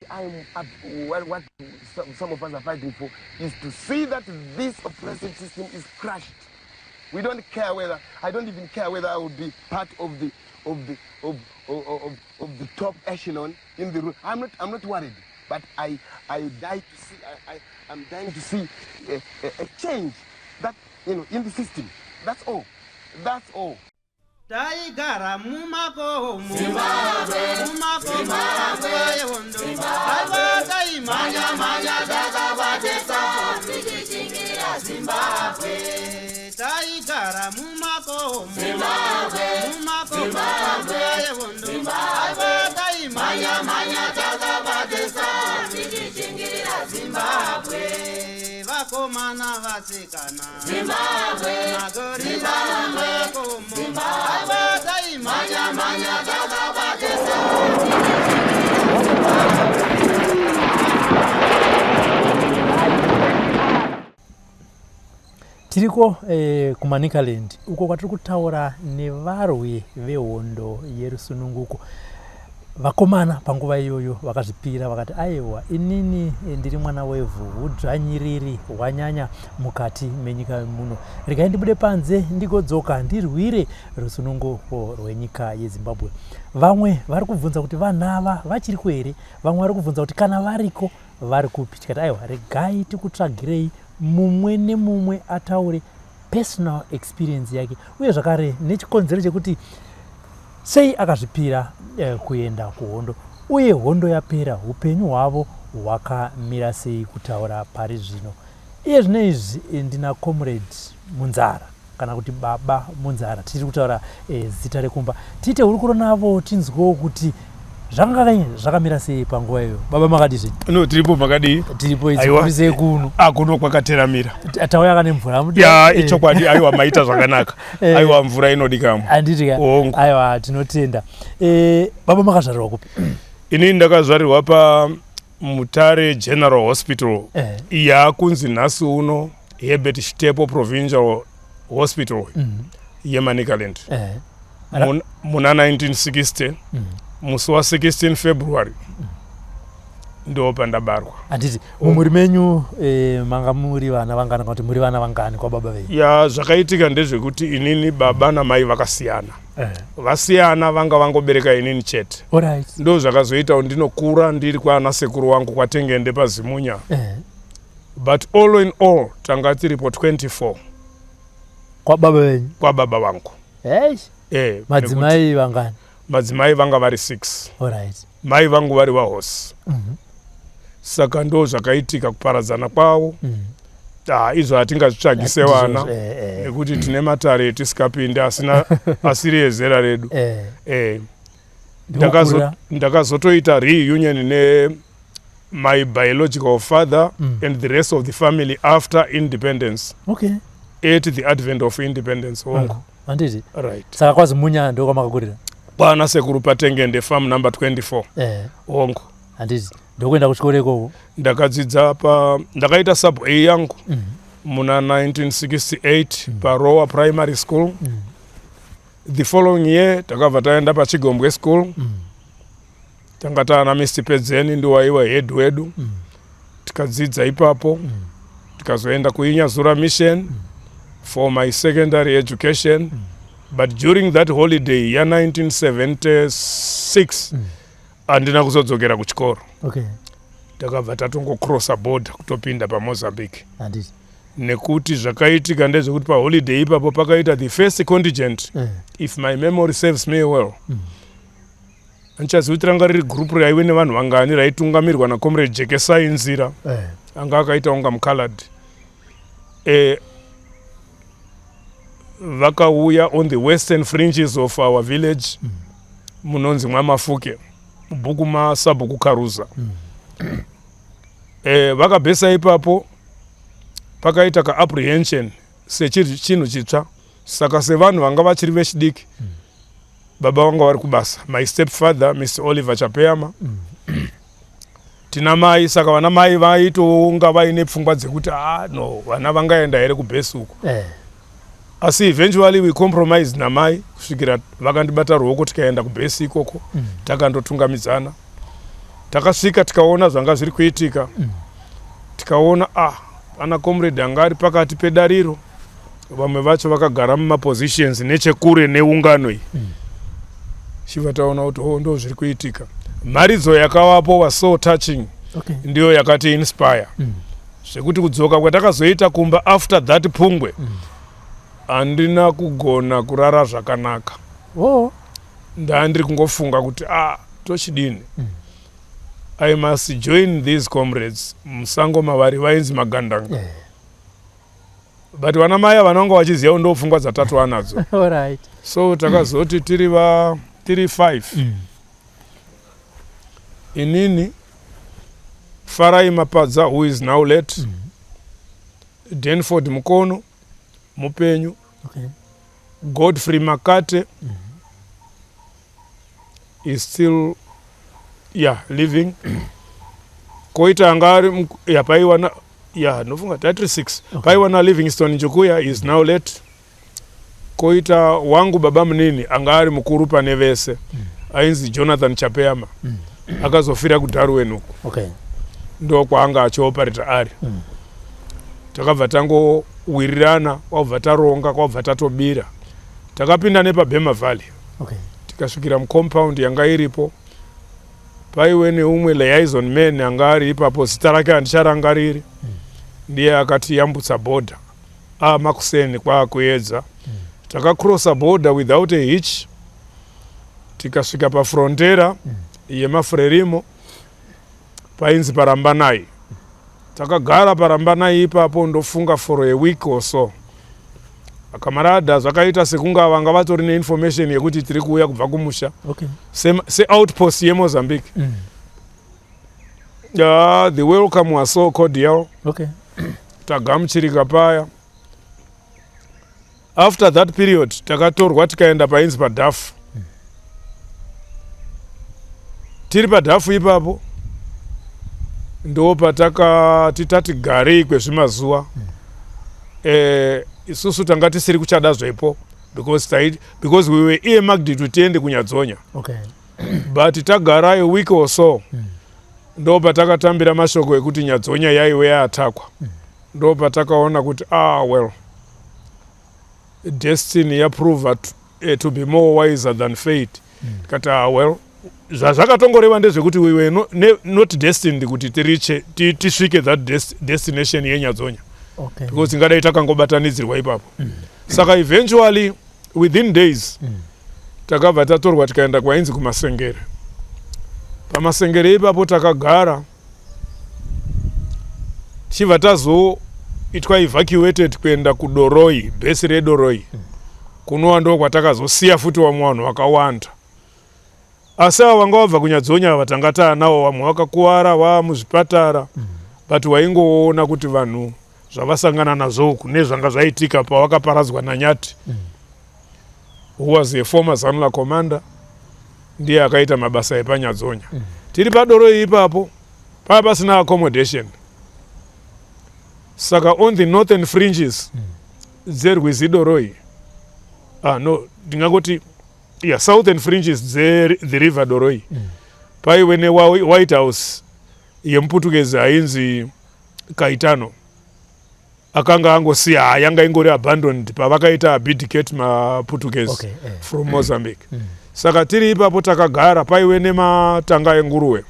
I'm up, what some of us are fighting for is to see that this oppressive system is crushed. We don't care whether, I don't even care whether I will be part of the of the of of, of, of the top echelon in the room. I'm not worried, but I die to see I'm dying to see a change that in the system. That's all. That's all. Taigara mumakomo, mumakomo nguva yehondo. Aiwa, taimhanya mhanya takabatesa tichichingira Zimbabwe. Taigara mumakomo, mumakomo nguva yehondo. Aiwa, taimhanya mhanya takabatesa tichichingira Zimbabwe. Vakomana, vasikana, Zimbabwe. Magorira mumakomo. Aiwa, taimhanya mhanya takabatesa. Tiriko kuManicaland uko kwatiri kutaura nevarwi vehondo yerusununguko, vakomana panguva iyoyo vakazvipira vakati, "Aiwa, inini ndiri mwana wevhu, udzvanyiriri hwanyanya mukati menyika muno, regai ndibude panze ndigodzoka ndirwire rusununguko rwenyika yeZimbabwe." Vamwe vari kubvunza kuti vanhu ava vachiriko here, vamwe vari kubvunza kuti kana variko vari kupi. Tikati, "Aiwa, regai tikutsvagirei mumwe nemumwe ataure personal experience yake uye zvakare nechikonzero chekuti sei akazvipira kuenda kuhondo, uye hondo yapera upenyu hwavo hwakamira sei." Kutaura pari zvino, iye zvino izvi, ndina Comrade Munzara kana kuti Baba Munzara, tichiri kutaura zita rekumba. Tiite hurukuro navo, tinzwewo kuti zvanga zvakamira sei panguva iyoyo. Baba, makadi zvenyu? No, tiripo, makadii? Tiripo. Aiwa. Idzi sei kuno? Ah, kuno kwakateramira. Tauya kane mvura. Ya, ichokwadi. Aiwa, maita zvakanaka. Aiwa, mvura inodikamwa. Handiti ka? Hongu. Aiwa, tinotenda. Baba, makazvarirwa kupi? Inini ndakazvarirwa pa Mutare General Hospital, yakunzi nhasi uno Herbert Chitepo Provincial Hospital yeManicaland, muna 1960, musi wa16 February ndo pandabarwa. Handiti. Mumhuri menyu manga muri vana vangani, kana kuti muri vana vangani kwababa venyu? Ya, zvakaitika ndezvekuti inini baba namai vakasiyana. Vasiyana, vanga vangobereka inini chete. Ndo zvakazoitawo ndinokura ndiri kwana sekuru wangu kwaTengende paZimunya. But all in all tanga tiripo 24. Kwababa venyu? Kwababa vangu. Hey. Madzimai vangani? Madzimai vanga vari 6. Mai vangu vari vahosi. Saka ndo zvakaitika kuparadzana kwavo. Ah, izvo hatingazvitsvagi sevana nekuti tine matare etisikapinde asina asiri ezera redu. Ndakazotoita reunion ne my biological father and the rest of the family after independence, at the advent of independence, hongu. Handiti. Right. Saka kwaZimunya ndo kwamakakurira? Kwana sekuru paTengende, farm number 24. Hongu. Handiti. Ndokuenda kuchikoro ikoko? Ndakadzidza pa ndakaita sub A yangu muna 1968 paRowa Primary School. The following year takabva taenda paChigombwe School. Tanga taana Mr Pedzeni, ndiwaiwa head wedu. Tikadzidza ipapo, tikazoenda kuInyazura Mission for my secondary education. But during that holiday ya1976 handina kuzodzokera kuchikoro. Takabva tatongocrossa border kutopinda paMozambique. Nekuti zvakaitika ndezvekuti paholiday ipapo pakaita the first contingent, if my memory serves me well, handichazivi kuti ranga riri group raive nevanhu vangani, raitungamirwa naComrade Jekesai Nzira, anga akaita unga mucolored. Vakauya on the western fringes of our village, munonzi mwaMafuke, mubhuku masabhuku Karuza. Vakabhesa ipapo, pakaita kaapprehension sechinhu chitsva. Saka sevanhu vanga vachiri vechidiki, baba vanga vari kubasa, my step father, Mr Oliver Chapeyama, tina mai. Saka vana mai vaitonga vaine pfungwa dzekuti, ah no, vana vangaenda here kubhesi uku? Asi eventually we compromised namai kusvikira vakandibata ruoko, tikaenda kubhesi ikoko. Takandotungamidzana. Takasvika, tikaona zvanga zviri kuitika. Tikaona, ah, pana comrade anga ari pakati pedariro, vamwe vacho vakagara mumapositions nechekure neungano iyi. Chibva taona kuti, oh, ndo zviri kuitika. Mharidzo yakavapo was so touching. Ndiyo yakati inspire zvekuti kudzoka kwatakazoita kumba after that pungwe, handina kugona kurara zvakanaka. Ndandiri kungofunga kuti, ah, tochidini? I must join these comrades musango mavari vainzi magandanga. But vana mai ava vanonga vachiziva ndo pfungwa dzatatu anadzo. So takazoti tiri va tiri five. Inini, Farai Mapadza, who is now late, Denford Mukono mupenyu, Godfrey Makate is still, yeah, living. Koita anga ari ya paiwa ya, ndofunga tatiri 6. Paiwa naLivingston Njukuya, is now late. Koita wangu baba munini anga ari mukuru pane vese, ainzi Jonathan Chapeyama. Akazofira kuDarwen uku. Ndo kwaanga achioperata ari. Takabva tangowirirana, kwabva taronga, kwabva tatobira. Takapinda nepaBema Valley. Tikasvikira mucompound yanga iripo. Paiwe neumwe liaison man anga ari ipapo, zita rake handicharangariri. Ndiye akatiyambutsa border amakuseni kwaakuedza. Takacrossa border without a hitch, tikasvika pafrontier yemaFrelimo painzi paRambanai. Takagara paRambanai ipapo, ndofunga for a week or so. Kamarada zvakaita sekunga vanga vatori neinformation yekuti tiri kuuya kubva kumusha seoutpost yeMozambique. The welcome was so cordial. Tagamuchirika paya. After that period takatorwa tikaenda painzi paDhafu. Tiri paDhafu ipapo ndo patakati tati garei kwezvimazuva. Isusu tanga tisiri kuchada zvepo because we were earmarked kuti tiende kuNyadzonya. But tagara a week or so, ndo patakatambira mashoko ekuti Nyadzonya yaiwe yaattackwa. Ndo patakaona kuti, ah, well, destiny yaprova to be more wiser than fate. Tikati, ah, well, zvazvakatongoreva ndezvekuti we were not destined kuti tireache tisvike that destination yeNyadzonya because ingadai takangobatanidzirwa ipapo. Saka eventually within days takabva tatorwa tikaenda kwainzi kuMasengere. PaMasengere ipapo takagara, tichibva tazoitwa evacuated kuenda kuDoroi, base reDoroi, kunova ndo kwatakazosiya futi vamwe vanhu vakawanda. Asi ava vanga vabva kuNyadzonya ava tanga taanawo, vamwe vakakuvara vaa muzvipatara, but waingoona kuti vanhu zvavasangana nazvo uku nezvanga zvaitika pavakaparadzwa naNyati, who was a former ZANLA commander, ndiye akaita mabasa epaNyadzonya. Tiri paDoroi ipapo pava pasina accommodation, saka on the northern fringes dzerwizi Doroi, ah, no, ndingangoti, yeah, southern fringes dze the river Doroi, paive neWhite House yemuPutukezi ainzi Kaitano, akanga angosiya, yanga ingori abandoned pavakaita abdicate maPutukezi from Mozambique. Saka tiri ipapo takagara, paive nematanga enguruve,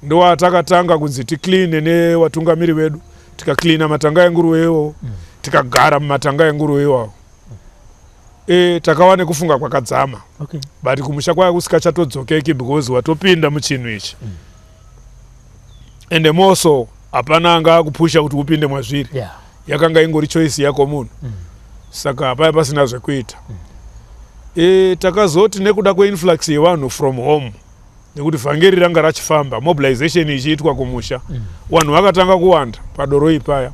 ndo atakatanga kunzi ticleane nevatungamiri vedu. Tikacleana matanga enguruve iwawo, tikagara mumatanga enguruve iwawo. Takava nekufunga kwakadzama. But kumusha kwaya kusikachatodzokeki because watopinda muchinhu ichi, and more so hapana anga akupusha kuti upinde mwazviri. Yakanga ingori choice yako munhu. Saka hapaya pasina zvekuita. Takazoti nekuda kweinflux yevanhu from home, nekuti vhangeri ranga rachifamba, mobilization ichiitwa kumusha, vanhu vakatanga kuwanda paDoroi paya.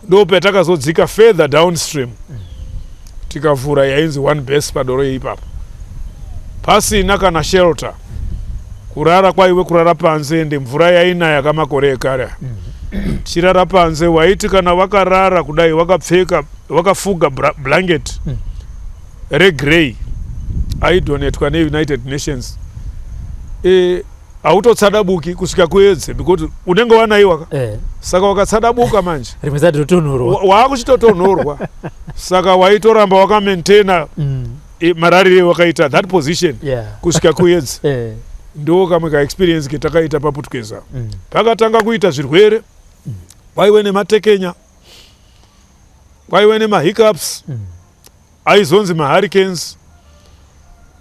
Ndo patakazodzika further downstream, tikavhura yainzi one base paDoroi ipapo, pasina kana shelter. Kurara kwaiwe kurara panze, ende mvura yainaya kamakore ekare aya. Tichirara panze, waiti kana wakarara kudai wakapfeka, wakafuga blanket regrey aidonatwa neUnited Nations. Hautotsadabuki kusvika kuedze because unenge wanaiwa ka. Saka wakatsadabuka manje, Rimwe zati rotonhorwa. Waakuchitotonhorwa. Saka waitoramba wakamaintaina mararire wakaita that position kusvika kuedze. Ndo kamwe kaexperience ketakaita paPutukezi. Pakatanga kuita zvirwere, kwaive nematekenya, kwaive nemahiccups, aizonzi mahurricanes.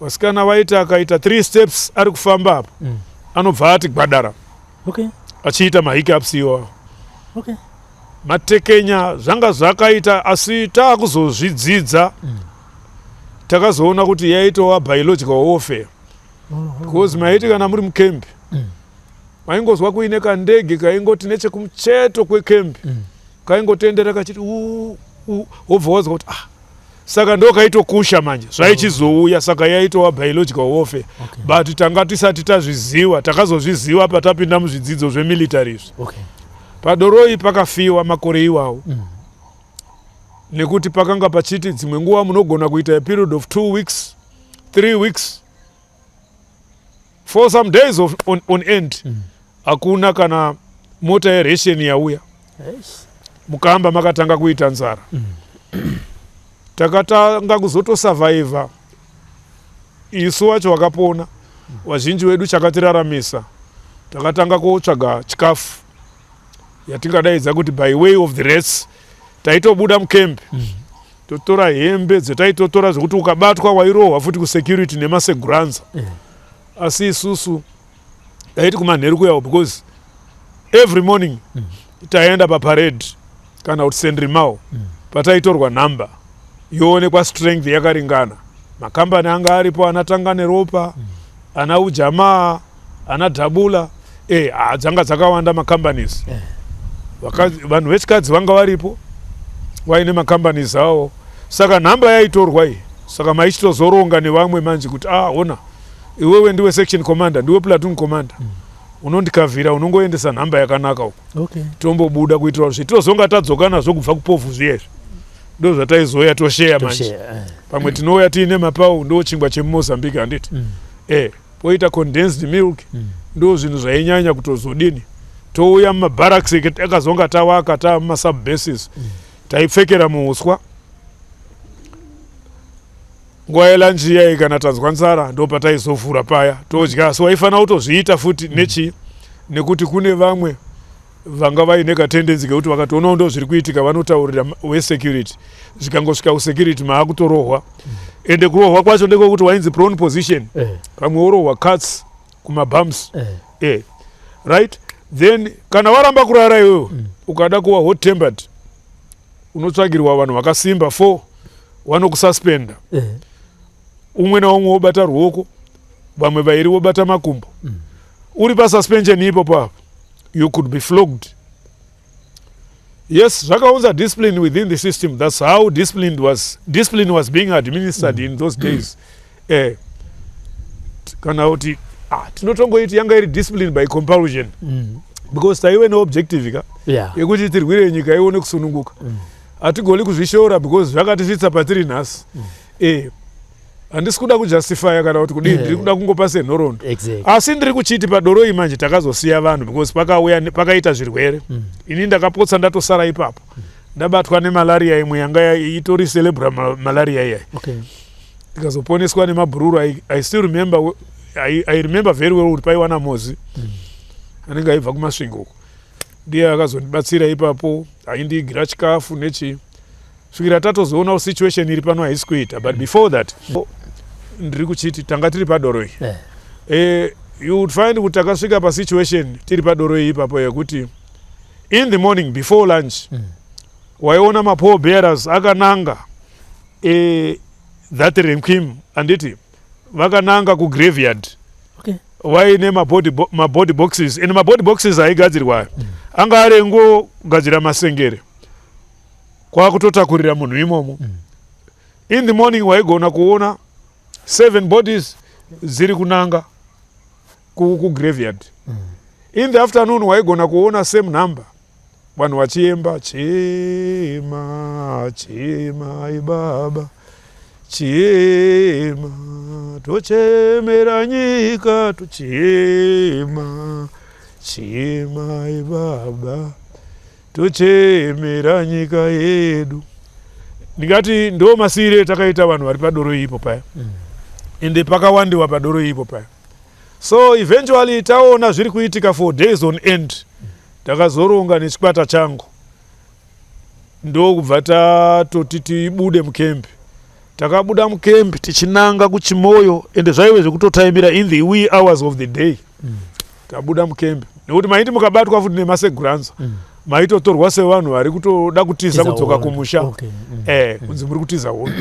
Vasikana vaiti akaita three steps ari kufamba apo, anobva ati gwadara, achiita mahiccups iwawo. Matekenya zvanga zvakaita, asi taakuzozvidzidza, takazoona kuti yaitova biological warfare, because maiti kana muri mukembi, maingozwa kuine kandege kaingoti nechekumucheto kwekembi, kaingotendera kachiti "Uu, uu," wobva wazwa kuti ah, saka ndo kaitokusha manje zvaichizouya. Saka yaitova biological warfare, but tanga tisati tazviziva. Takazozviziva patapinda muzvidzidzo zvemilitary izvi. Padoroi pakafiwa makore iwawo, nekuti pakanga pachiti dzimwe nguva munogona kuita a period of 2 weeks, 3 weeks, for some days on end, hakuna kana mota yeration yauya. Eish. Mukamba makatanga kuita nzara. Takatanga kuzotosurviva isu wacho wakapona vazhinji vedu. Chakatiraramisa, takatanga kotsvaga chikafu yatingadaidza kuti by way of the rats. Taitobuda mukembi, totora hembe dzetaitotora, zvekuti ukabatwa wairohwa futi kusecurity nemaseguranza. Asi isusu taiti kumanheru kuyawo, because every morning taienda paparade kana kuti sendrimao, pataitorwa nhamba yoonekwa strength yakaringana. Makambani anga aripo, ana Tanga Neropa, ana Ujamaa, ana Dhabula, dzanga dzakawanda macompanies. Vanhu vechikadzi vanga varipo vaine macompanies avo. Saka nhamba yaitorwa iyi, saka maichitozoronga nevamwe manje kuti ah, ona iwewe ndiwe section commander, ndiwe platoon commander, unondikavhira, unongoendesa nhamba yakanaka uko, tombobuda kuitira kuti tozonga tadzoka nazvo kubva kupovhu zviyezvi. Ndo zvataizoya tosheya manje. Tosheya. Pamwe tinouya tiine mapau, ndo chingwa chemuMozambique, handiti? Poita condensed milk. Ndo zvinhu zvainyanya kutozodini. Touya mumabarracks akazonga tawaka taa mumasubbases, taipfekera muuswa. Nguva yelunch iyai, kana tanzwa nzara, ndo pataizovhura paya todya. Asi waifanira kutozviita futi nechii, nekuti kune vamwe vanga vaine katendency kekuti vakatoonawo ndo zviri kuitika, vanotaurira wesecurity. Zvikangosvika kusecurity, maakutorohwa. Ende kurohwa kwacho ndekwekuti wainzi prone position, pamwe worohwa cuts kumabums. Right, then kana waramba kurara iwewe, ukada kuva hot tempered, unotsvagirwa vanhu vakasimba four, vanokususpenda. Umwe naumwe wobata ruoko, vamwe vairi vobata makumbo. Uri pasuspension ipopo apo, you could be flogged. Yes, zvakaunza discipline within the system. That's how discipline was being administered in those days. Kana kuti tinotongoiti yanga iri discipline by compulsion, because taive neobjective ka yekuti tirwire nyika ione kusununguka. Hatigoni kuzvishora because zvakatisvitsa patiri nhasi. Handisi kuda kujustifya kana kuti kudii, ndiri kuda kungopa senhoroondo. Asi ndiri kuchiti padoroi manje takazosiya vanhu because pakauya pakaita zvirwere. Ini ndakapotsa ndatosara ipapo, ndabatwa nemalaria imwe yanga itori cerebral malaria iyai. Ndikazoponeswa nemabhururu. I still remember, I remember very well kuti paiwana Mozi anenge aibva kuMasvingo uko, ndiye akazondibatsira ipapo, aindiigira chikafu nechii, svikira tatozoona situation iri pano haisi kuita. But before that, ndiri kuchiti tanga tiri padoroi. You would find kuti takasvika pasituation tiri padoroi ipapo yekuti in the morning before lunch, waiona mapall bearers akananga that Renquim, handiti, vakananga kugraveyard, vaine mabody boxes. And mabody boxes aigadzirwa ayo anga ari engogadzira masengere, kwakutotakurira munhu imomo. In the morning waigona kuona seven bodies dziri kunanga kugraveyard. In the afternoon waigona kuona same number, vanhu vachiemba, "Chema chema ibaba." Chema tochemera nyika, tochema, chemai baba, tochemera nyika yedu. Ndingati ndo masiyire takaita vanhu vari padoro ipo paya. Ende pakawandiwa padoro ipo paya. So eventually taona zviri kuitika for days on end, takazoronga nechikwata changu, ndokubva tatoti tibude mukembi. Takabuda mukembi tichinanga kuChimoyo, ende zvaive zvekutotaimira in the wee hours of the day. Tabuda mukembi, nekuti maiti mukabatwa futi nemaseguranza, maitotorwa sevanhu vari kutoda kutiza kudzoka kumusha. Kunzi muri kutiza hondo.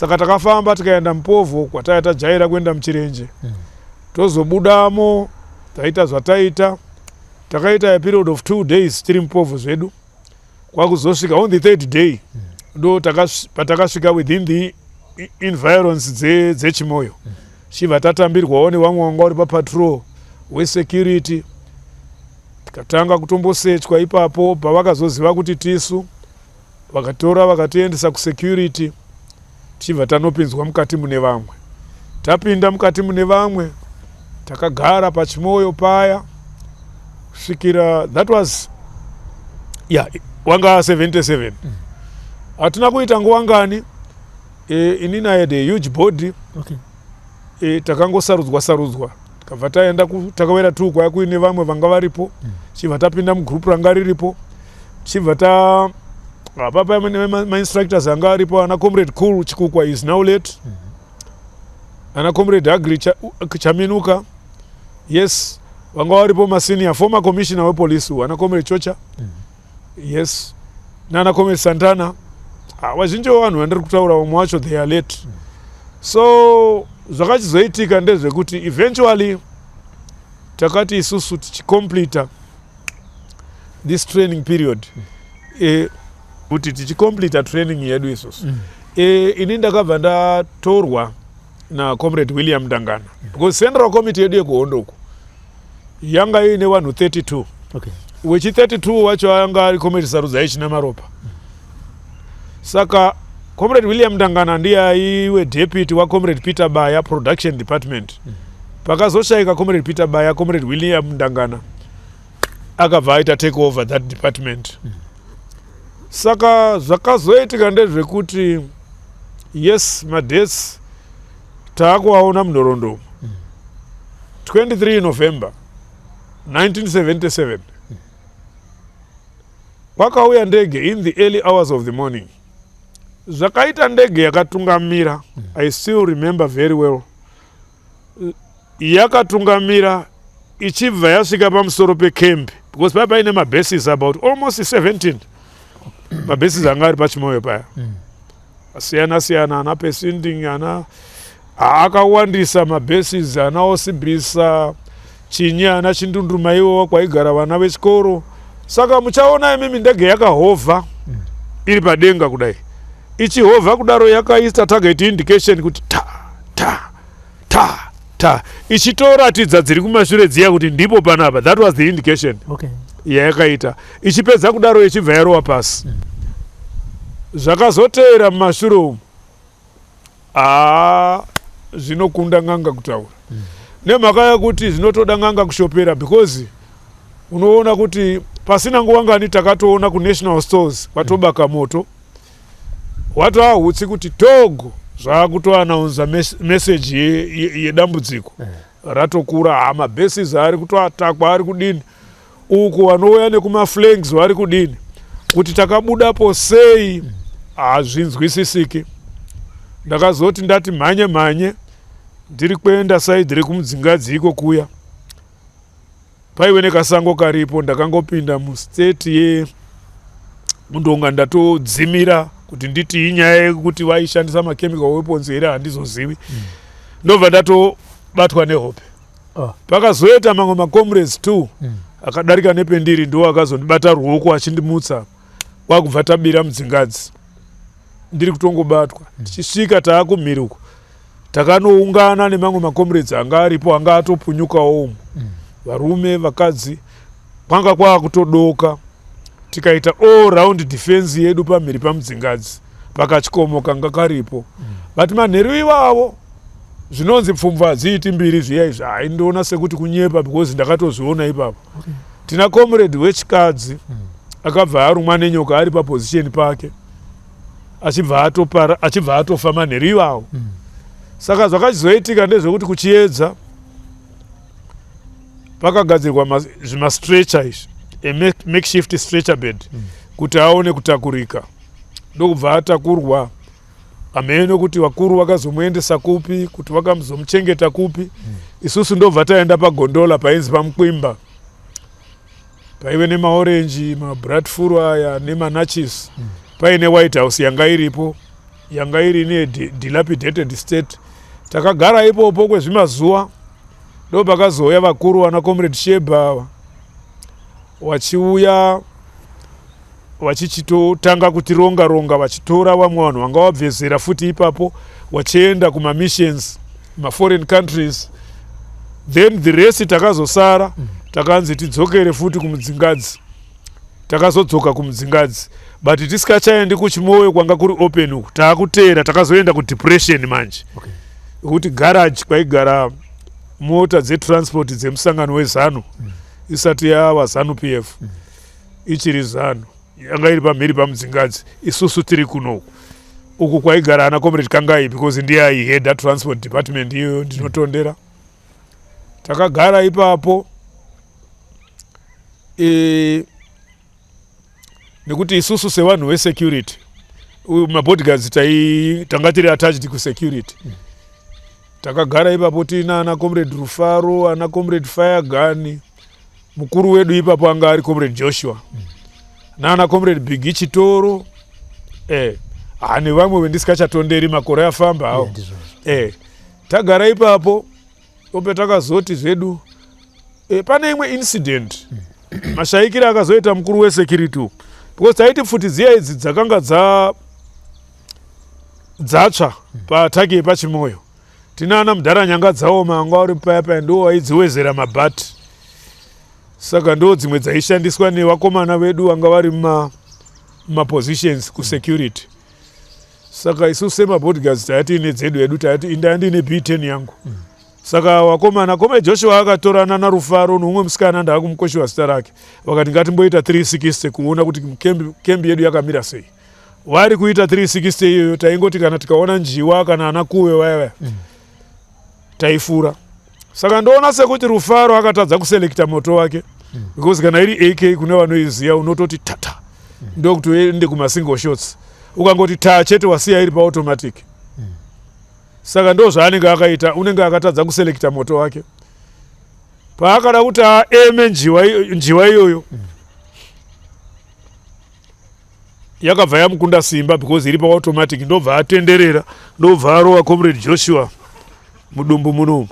Saka takafamba tikaenda mupovho kwataya tajaira kuenda muchirenje. Tozobudamo, taita zvataita, takaita a period of 2 days tiri mupovho zvedu. Kwakuzosvika on the third day, ndo patakasvika within the environs dzeChimoyo. Chibva tatambirwawo nevamwe vanga vari papatrol wesecurity. Tikatanga kutombosechwa ipapo. Pavakazoziva kuti tisu, vakatora vakatiendesa kusecurity. Tichibva tanopinzwa mukati mune vamwe. Tapinda mukati mune vamwe, takagara paChimoyo paya kusvikira, that was, yeah, wanga 77. Hatina kuita nguva ngani, inini I had a huge body. Takangosarudzwa sarudzwa, tikabva taenda takawera tu kwaya kuine vamwe vanga varipo. Chibva tapinda mugroup ranga riripo. Chibva ta apapa mainstructors anga aripo, ana Comrade Cool Chikukwa, is now late, ana Comrade Agri Chaminuka, yes, vanga varipo, masenior former commissioner wepolice, ana Comrade Chocha, yes, nana Comrade Santana. Ah, vazhinji vevanhu vandiri kutaura, vamwe vacho they are late. So zvakachizoitika ndezvekuti eventually takati isusu tichicompleta this training period, kuti tichicompleta training yedu isusu, ini ndakabva ndatorwa naComrade William Ndangana, because central committee yedu yekuhondo uku yanga iine vanhu 32. Wechi 32 wacho anga ari Comrade Sarudzai Chinamaropa. Saka Comrade William Ndangana ndiye aiwe deputy waComrade Peter Baya, production department. Pakazoshayika Comrade Peter Baya, Comrade William Ndangana akabva aita take over that department. Saka zvakazoitika ndezvekuti, yes, madates taakuaona munhoroondo. 23 November 1977 kwakauya ndege in the early hours of the morning. Zvakaita ndege yakatungamira, I still remember very well, yakatungamira ichibva yasvika pamusoro pecamp, because paya paine mabases about almost 17 mabases anga ari paChimoyo paya, asiyana siyana, ana Pesinding, ana akawandisa mabases, ana Osibisa chinyi, ana Chindunduma, iwowa kwaigara vana vechikoro. Saka muchaona imimi ndege yakahovha iri padenga kudai. Ichihovha kudaro, yakaisa target indication kuti ta ta ta ta, ichitoratidza dziri kumashure dziya kuti ndipo panapa. That was the indication yayakaita. Ichipedza kudaro, ichibva yarova pasi. Zvakazoteera mumashure umu, haa, zvinokunda n'anga kutaura, nemhaka yekuti zvinotoda n'anga kushopera, because unoona kuti pasina nguva ngani takatoona kuNational Stores kwatobaka moto, watova kuti togo zvaakutoanaunza meseji yedambudziko ratokura. Ha, mabases ari kutoatakwa, ari kudini uku, vanouya nekumaflanks vari kudini, kuti takabudapo sei hazvinzwisisiki. Ndakazoti ndati mhanye mhanye ndiri kuenda side rekuMudzingadzi iko kuya, paive nekasango karipo. Ndakangopinda mustate yemundonga, ndatodzimira kuti nditi inyaya yekuti vaishandisa machemical weapons here, handizozivi. Ndobva ndatobatwa nehope. Pakazoita mamwe macomrades two akadarika nependiri, ndiwo akazondibata ruoko achindimutsa, kwakubva tabira Mudzingadzi. Ndiri kutongobatwa, tichisvika taakumhiri uko, takanoungana nemamwe macomrades anga aripo, anga atopunyukawo umu, varume, vakadzi. Kwanga kwaakutodoka. Tikaita all round defense yedu pamhiri paMudzingadzi, pakachikomo kanga karipo. But manheru ivavo zvinonzi pfumvu hadziiti mbiri zviya izvi, haindiona sekuti kunyepa because ndakatozviona ipapo. Tina comrade wechikadzi akabva arumwa nenyoka ari paposition pake, achibva atopara, achibva atofa manheru ivavo. Saka zvakachizoitika ndezvekuti kuchiedza pakagadzirwa zvimastretcher izvi, a makeshift stretcher bed, kuti aone kutakurika, ndokubva atakurwa. Hamene kuti vakuru vakazomuendesa kupi, kuti vakazomuchengeta kupi. Isusu ndobva taenda pagondola painzi paMukwimba, paive nemaorenji, mabratfuru aya nemanachis. Paine White House yanga iripo, yanga iri nedilapidated state. Takagara ipopo kwezvimazuva, ndo pakazouya vakuru vana Comrade Sheba ava vachiuya, vachichitotanga kutironga ronga, vachitora vamwe vanhu vanga vabvezera futi ipapo, vachienda kumamissions, maforeign countries. Then the rest takazosara, takanzi tidzokere futi kuMudzingadzi. Takazodzoka kuMudzingadzi, but tisikachaendi kuChimoyo kwanga kuri open uku, taakuteera. Takazoenda kudepression manje, kuti garage kwaigara mota dzetransport dzemusangano weZANU, isati yava ZANU PF, ichiri ZANU, yanga iri pamhiri paMudzingadzi. Isusu tiri kunoku, uku kwaigara ana Comrade Kangai, because ndiye aiheada transport department iyoyo. Ndinotondera takagara ipapo nekuti isusu sevanhu vesecurity, mabodyguards, tanga tiri attached kusecurity. Takagara ipapo tiina ana Comrade Rufaro, ana Comrade Firegun. Mukuru wedu ipapo anga ari Comrade Joshua, naana Comrade Bigi Chitoro, nevamwe vendisikachatonderi, makore afamba awo. Tagara ipapo ope takazoti zvedu pane imwe incident, mashayikiro akazoita mukuru wesecurity uku, because taiti pfuti dziya idzi dzakanga dzatsva paattack yepaChimoyo. Tina ana mudhara nyanga dzaoma anga uri paya paya, ndo waidziwezera mabhati. Saka ndo dzimwe dzaishandiswa nevakomana vedu vanga vari mumapositions kusecurity. Saka isusu semabodyguards tayatiine dzedu edu, tayati indaya ndiine B10 yangu. Saka vakomana, kome Joshua akatorana naRufaro noumwe musikana, ndaakumukoshiwa zita rake, vakati ngatimboita 360 kuona kuti kembi yedu yakamira sei. Vari kuita 360 iyoyo, taingoti kana tikaona njiwa kana ana kuve vaya vaya, taifura. Saka ndoona sekuti Rufaro akatadza kuselecta moto wake, because kana iri AK, kune vanoiziva, unototi tata, ndokuti uende kumasingle shots. Ukangoti ta chete, wasiya iri paautomatic. Saka ndo zvaanenge akaita, unenge akatadza kuselecta moto wake. Paakada kuti aeme njiwa iyoyo, yakabva yamukunda simba, because iri paautomatic. Ndobva atenderera, ndobva arova Comrade Joshua mudumbu munomu,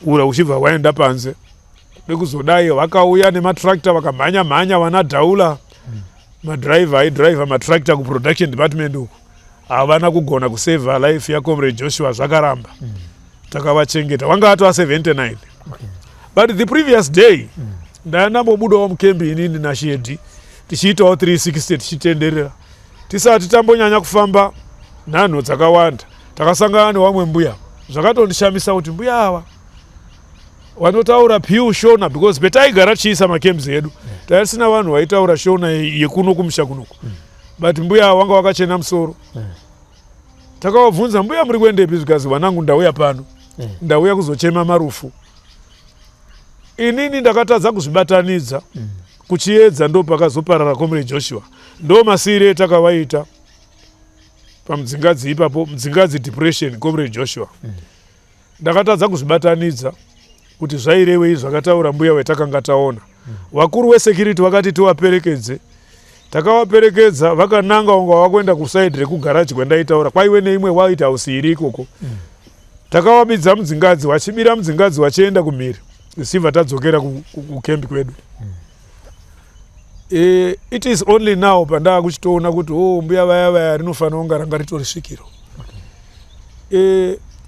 ura uchibva waenda panze. Nekuzodai vakauya nematractor, vakamhanya mhanya vana Dhaula, madhiraivha aidhiraivha matractor kuproduction department uku, havana kugona kusevha life yacomrade Joshua, zvakaramba. Takavachengeta, vanga atova 79. But the previous day ndandambobudawo mukembi inini naShedi, tichiitawo 360, tichitenderera. Tisati tambonyanya kufamba nhanho dzakawanda, takasangana nevamwe mbuya. Zvakatondishamisa kuti mbuya ava vanotaura pure Shona, because petaigara tichiisa macamps edu taisina vanhu vaitaura Shona yekuno kumusha kunoku. But mbuya ava vanga vakachena musoro. Takavabvunza, "Mbuya, muri kuendepi?" Zvikazi, "Vanangu, ndauya pano, ndauya kuzochema marufu." Inini ndakatadza kuzvibatanidza. Kuchiedza ndo pakazoparara Comrade Joshua, ndo masiyire etakavaita paMudzingadzi ipapo, Mudzingadzi Depression, Comrade Joshua. Ndakatadza kuzvibatanidza kuti zvairevei zvakataura mbuya wetakanga taona. Vakuru vesecurity vakati tivaperekedze. Takavaperekedza, vakananga unga vakuenda kuside rekugaraji kwandaitaura, kwaive neimwe White House iri ikoko. Takavabidza Mudzingadzi, vachibira Mudzingadzi vachienda kumhiri, isibva tadzokera kukembi kwedu. It is only now pandaa kuchitoona kuti o oh, mbuya vaya vaya rinofanira kunga ranga ritori svikiro.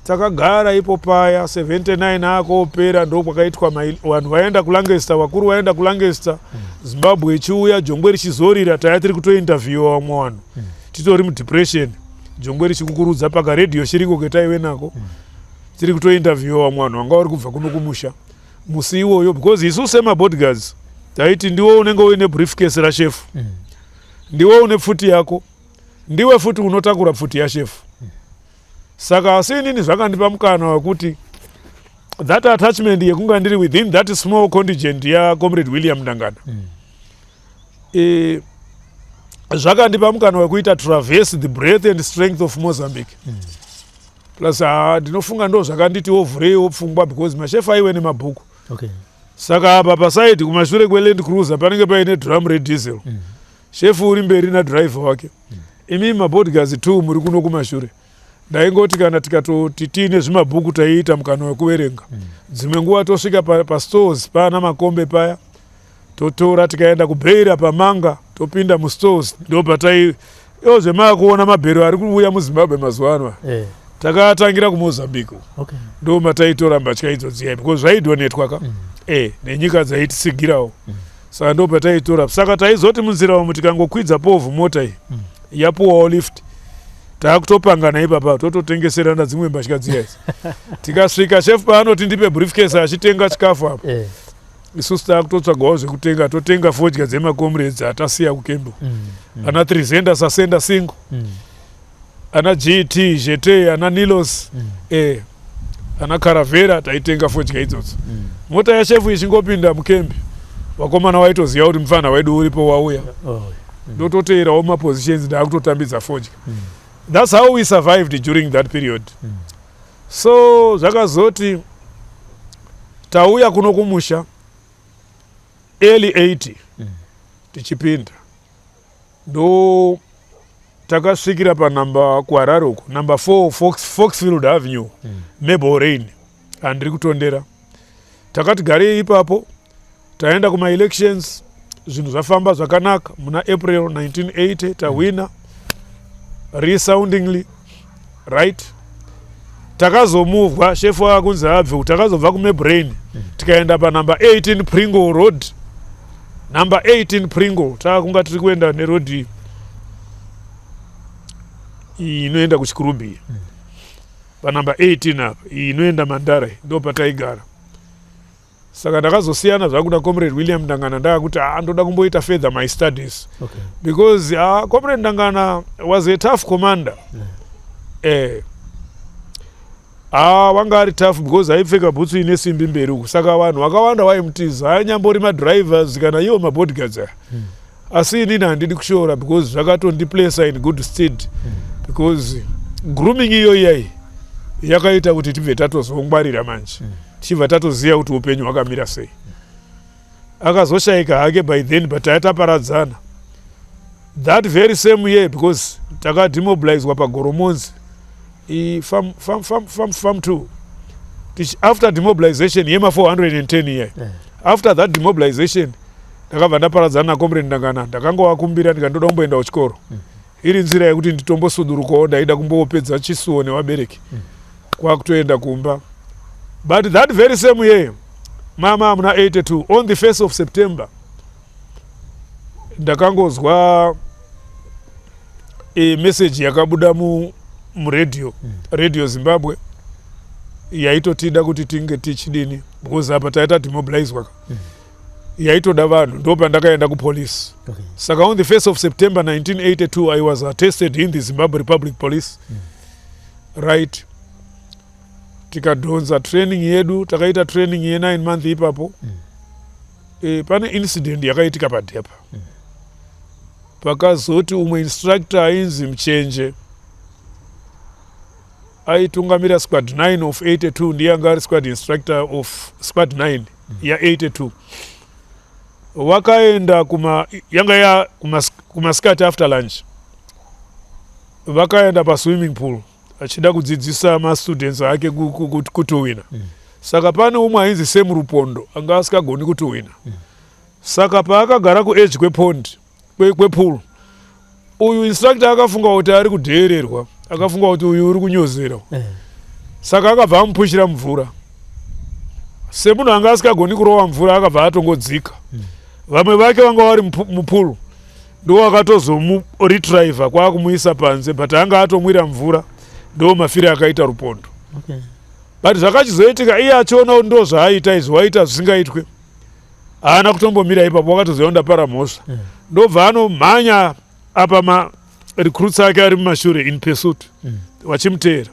Takagara ipo paya 79 akopera, ndo kwakaitwa vanhu vaenda kuLancaster, vakuru vaenda kuLancaster. Zimbabwe ichiuya, jongwe richizorira, taya tiri kutointerviewa vamwe vanhu, titori mudepression. Jongwe richikukurudza pakaredhiyo chiriko ketaive nako. Tiri kutointerviewa vamwe vanhu vanga vari kubva kuno kumusha musi iwoyo, because isu semabodyguards taiti ndiwo unenge uine briefcase rashefu, ndiwe une pfuti yako, ndiwe futi unotakura pfuti yashefu. Saka asi inini zvakandipa mukana wekuti that attachment yekunga ndiri within that small contingent yaComrade William Ndangana, zvakandipa mukana wekuita traverse the breadth and strength of Mozambique. Plus ndinofunga ndo zvakanditiwo vhureiwo pfungwa, because mashefu aiwe nemabhuku. Saka apa paside kumashure kweLand Cruiser panenge paine drum rediesel. Shefu uri mberi nadriver wake, imi mabodyguards two muri kuno kumashure. Ndaingoti kana tikatoti tiine zvimabhuku, taiita mukana wekuverenga. Dzimwe nguva tosvika pastores paana Makombe paya, totora, tikaenda kuBeira pamanga, topinda mustores. Ndo patai iwo zvemaakuona mabhero ari kuuya muZimbabwe mazuva ano, takatangira kuMozambique. Ndo mataitora mbatya idzo dziya, because zvaidonetwa ka nenyika dzaititsigirawo. Saka ndo pataitora. Saka taizoti munzira umu tikangokwidza povhu, mota iyi yapuwawo lift, taakutopangana ipapa, tototengeserana dzimwe mbatya dziya idzi. Tikasvika, chef paanoti ndipe briefcase achitenga chikafu apa, isusu taakutotsvagawo zvekutenga, totenga fodya dzemacomrades atasiya kukembo, ana Trizenda Sasenda Singo, ana GT GT, ana Nilos, ana Caravera. Taitenga fodya idzodzo. Mota yashefu ichingopinda mukembi, vakomana vaitoziva kuti mufana wedu uripo wauya. Ndototeerawo mapositions, ndaakutotambidza fodya. That's how we survived during that period. So zvakazoti tauya kuno kumusha early 80, tichipinda, ndo takasvikira panamba kuHarare uko, number 4 Foxfield Avenue, Mabelreign, handiri kutondera. Takati garei ipapo, taenda kumaelections, zvinhu zvafamba zvakanaka. Muna April 1980 tahwina resoundingly, right? Takazomuvwa, shefu akunzi abve. Takazobva kuMabelreign, tikaenda panumber 18 Pringle Road, number 18 Pringle. Taakunga tiri kuenda nerodhi iyi inoenda kuChikurubi, panumber 18 apa, iyi inoenda Mandara, ndo pataigara. Saka ndakazosiyana zvangu nacomrade William Ndangana, ndaakuti a ndoda kumboita further my studies, because Comrade Ndangana was a tough commander. Wanga ari tough because aipfeka bhutsu ine simbi mberi uku. Saka vanhu vakawanda vaimutiza, anyambori madrivers kana iwo mabodyguards aya. Asi inini handidi kushora, because zvakatondiplacer in good stead, because grooming iyo iyai yakaita kuti tibve tatozongwarira manje, tichibva tatoziva kuti upenyu hwakamira sei. Akazoshayika hake by then, but taitaparadzana that very same year, because takademobilizwa paGoromonzi farm, farm, farm, farm, farm two. After demobilization yema410 year, after that demobilization, ndakabva ndaparadzana nacomrade Ndangana. Ndakangovakumbira, ndikandoda kumboenda kuchikoro, iri nzira yekuti nditombosudurukawo. Ndaida kumbopedza chisuwo nevabereki, kwakutoenda kumba. But that very same year, mama, muna 82, on the 1st of September, ndakangozwa message yakabuda muredhiyo, Radio Zimbabwe, yaitotida kuti tinge tichidini, because apa taita demobilizwa ka, yaitoda vanhu. Ndo pandakaenda kupolice. Saka on the 1st of September 1982, I was attested in the Zimbabwe Republic Police, right? Tikadhonza training yedu, takaita training ye9 month ipapo. Pane incident yakaitika paDhepa. Pakazoti umwe instructor ainzi Muchenje, aitungamira squad 9 of 82, ndiye anga ari squad instructor of squad 9 ya82. Vakaenda kuma yanga ya kumasikati, after lunch, vakaenda paswimming pool achida kudzidzisa mastudents ake kutuwina. Saka pane umwe ainzi Semurupondo, anga asikagoni kutuwina. Saka paakagara kuedge kwepond, kwepool, uyu instructor akafunga kuti ari kudheererwa, akafunga kuti uyu uri kunyozera. Saka akabva amupushira mvura. Semunhu anga asikagoni kurova mvura, akabva atongodzika. Vamwe vake vanga vari mupool. Ndo wakatozomuretriever kwakumuisa panze, but anga atomwira mvura. Ndo mafiro akaita Rupondo. But zvakachizoitika, iye achiona kuti ndo zvaaita izvi, waita zvisingaitwe, haana kutombomira ipapo. Wakatoziva ndapara mhosva. Ndobva anomhanya apa, marecruits ake ari mumashure in pursuit, vachimuteera.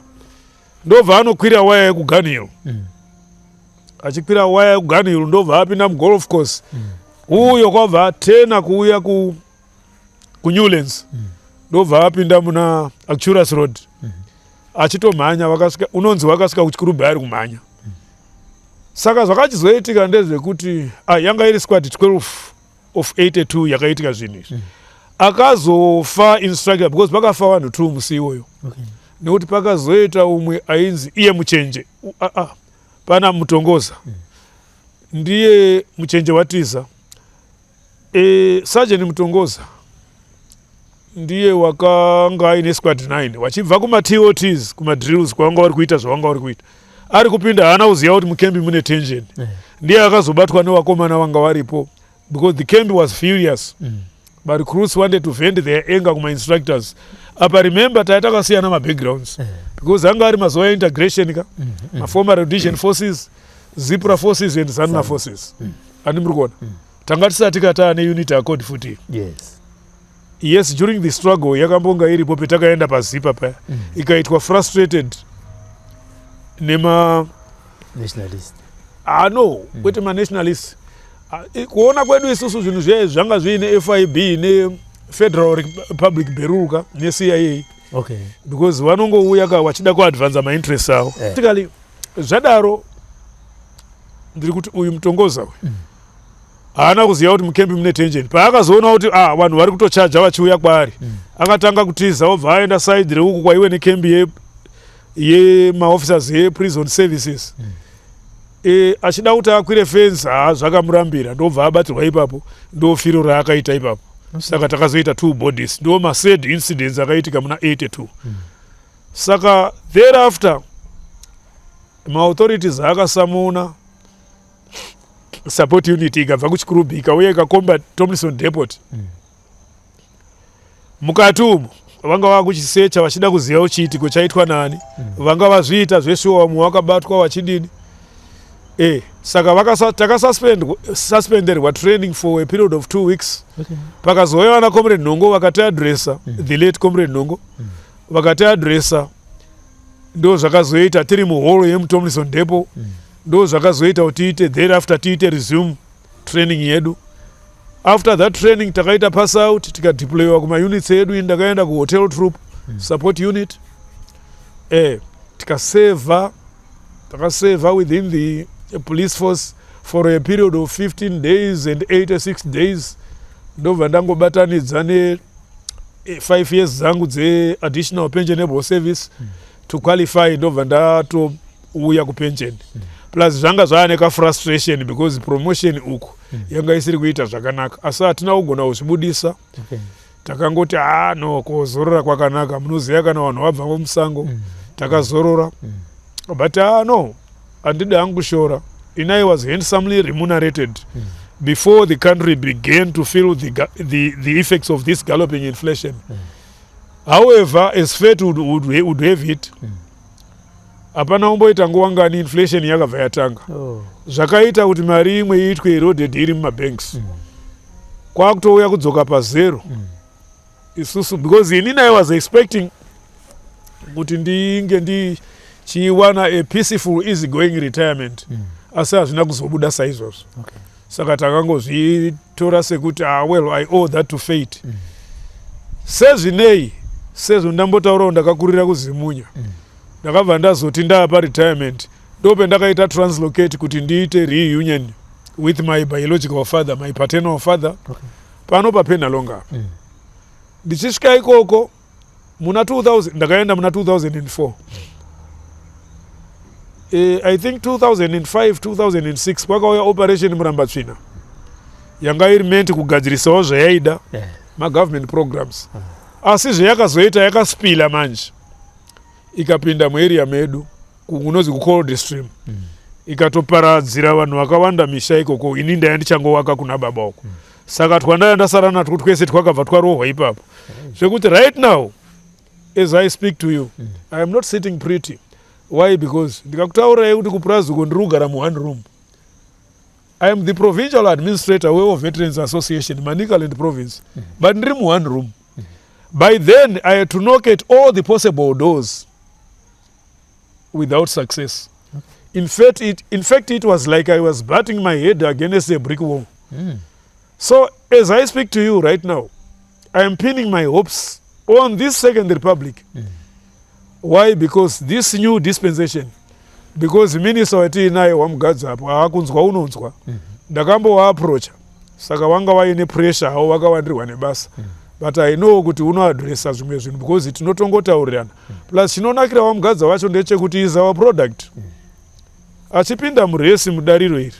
Ndobva anokwira waya yekuGunhill. Achikwira waya yekuGunhill, ndobva apinda mugolf course. Uyo kwabva atena kuuya kuNewlands. Ndobva apinda muna Arcturus Road achitomhanya. Vakasvika, unonzi vakasvika kuChikurubhi ari kumhanya. Saka zvakachizoitika ndezvekuti yanga iri squad 12 of 82 yakaitika zvinhu izvi. Akazofa instructor, because pakafa vanhu 2 musi iwoyo, nekuti pakazoita umwe ainzi iye Muchenje. Pana Mutongoza, ndiye Muchenje watiza. Sergeant Mutongoza ndiye wakanga aine squad 9 vachibva kumatots, kumadrills kwavanga vari kuita zvavanga vari kuita. Ari kupinda, haana kuziva kuti mukembi mune tension. Ndiye akazobatwa nevakomana vanga varipo, because the camp was furious. But recruits wanted to vent their anger kuma-instructors. Apa remember, tai takasiyana mabackgrounds, because anga ari mazuva eintegration ka, maformer Rhodesian forces, ZIPRA forces and ZANLA forces. Handi muri kuona, tanga tisati kataa neUnity Accord futi. Yes, during the struggle yakambonga iripo petakaenda paZIPA paya, ikaitwa frustrated nema nationalist. Ah, no, kwete manationalist. Kuona kwedu isusu, zvinhu zviya zvanga zviine FIB neFederal Republic Beruka neCIA, because vanongouya ka vachida kuadvansa mainterest avo. Tikali zvadaro, ndiri kuti uyu Mutongoza uyu haana kuziva kuti mukembi mune tension. Paakazoona kuti vanhu vari kutochaja vachiuya kwaari, akatanga kutiza, obva aenda side reuku kwaiwe nekembi yemaofficers yeprison services. Achida kuti akwire fence, haa, zvakamurambira, ndobva abatirwa ipapo. Ndo firo raakaita ipapo. Saka takazoita two bodies. Ndo masad incidents akaitika muna 82. Saka thereafter maauthorities akasamuna support unit, ikabva kuChikurubi, ikauya ikakomba Tomlinson Depot. Mukati umu vanga vakuchisecha vachida kuziva chiitiko chaitwa nani, vanga vazviita zveshuwa, vamwe vakabatwa vachidini. Saka takasuspenderwa training for a period of 2 weeks. Pakazouya vana Comrade Nhongo vakatiadresa, the late Comrade Nhongo vakatiadresa. Ndo zvakazoita tiri muhoro yemuTomlinson Depot. Ndo zvakazoita kuti tiite thereafter tiite resume training yedu. After that training takaita pass out, tikadeployiwa kumaunits edu. Ini ndakaenda kuhotel troop support unit. Tikasevha, takasevha within the police force for a period of 15 days and 86 days. Ndobva ndangobatanidza ne 5 years dzangu dzeadditional pensionable service to qualify. Ndobva ndatouya kupension. Plus zvanga zvava nekafrustration because promotion uku yanga isiri kuita zvakanaka, asi hatina kugona kuzvibudisa. Takangoti, "Ah, no, kozorora kwakanaka." Munoziva kana vanhu vabva musango. Takazorora. But ah, no, handidi hangu kushora. Ini I was handsomely remunerated before the country began to feel the effects of this galloping inflation. However, as fate would have it, hapana kumboita nguva ngani, inflation yakabva yatanga. Zvakaita kuti mari imwe iitwe eroded iri mumabanks, kwakutouya kudzoka pazero. Isusu, because inini I was expecting kuti ndinge ndichiwana a peaceful, easy going retirement, asi hazvina kuzobuda saizvozvo. Saka takangozvitora sekuti, ah, well, I owe that to fate. Sezvinei, sezvo ndambotaurawo, ndakakurira kuZimunya. Ndakabva ndazoti ndava retirement, ndopendakaita translocate kuti ndiite reunion with my biological father, my paternal father, pano paPenhalonga apa. Ndichisvika ikoko muna 2000, ndakaenda muna 2004. I think 2005, 2006 kwakauya Operation Murambatsvina, yanga iri meant kugadzirisawo zvayaida magovernment programs. Asi zvayakazoita, yakaspila manje, ikapinda muarea medu kunonzi kuCold Stream, ikatoparadzira vanhu vakawanda misha ikoko. Ini ndaya ndichangovaka kuna baba uko. Saka twandaya ndasara natwo twese twakabva twarohwa ipapo, zvekuti right now as I speak to you, I am not sitting pretty. Why? Because ndikakutaurirai kuti kupurazi uko ndiri kugara muone room. I am the provincial administrator weWar Veterans Association, Manicaland Province, but ndiri muone room. By then I had to knock at all the possible doors without success. In fact, it was like I was batting my head against a brick wall. So as I speak to you right now, I am pinning my hopes on this Second Republic. Why? Because this new dispensation, because minister watiinaye waMugadza apo haakunzwa unonzwa. Ndakambovaapproacha, saka vanga vaine pressure havo, vakawandirwa nebasa, but I know kuti unoadresa zvimwe zvinhu because tinotongotaurirana. Plus chinonakira waMugadza wacho ndechekuti is our product. Achipinda muresi mudariro iri,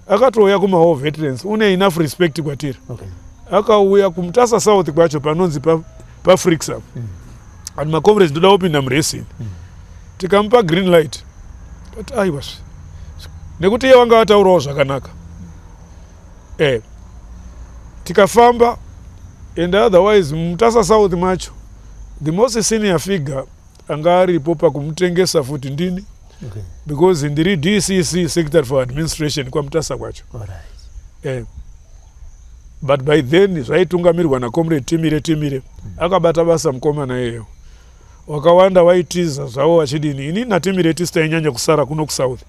akatouya kumawar veterans, une enough respect kwatiri. Akauya kuMutasa South kwacho, panonzi paFrix pa apo, and macomrades, ndoda kupinda muracing. Tikamupa green light, but aiwa, nekuti iye wanga ataurawo zvakanaka. Tikafamba, and otherwise muMutasa South macho the most senior figure anga aripo pakumutengesa futi ndini, because ndiri DCC secretary for administration kwaMutasa kwacho. But by then zvaitungamirwa nacomrade Timire. Timire akabata basa mukomana iyeyo. Wakawanda waitiza zvavo vachidini. Inini naTimire tisi tainyanya kusara kuno kusouth,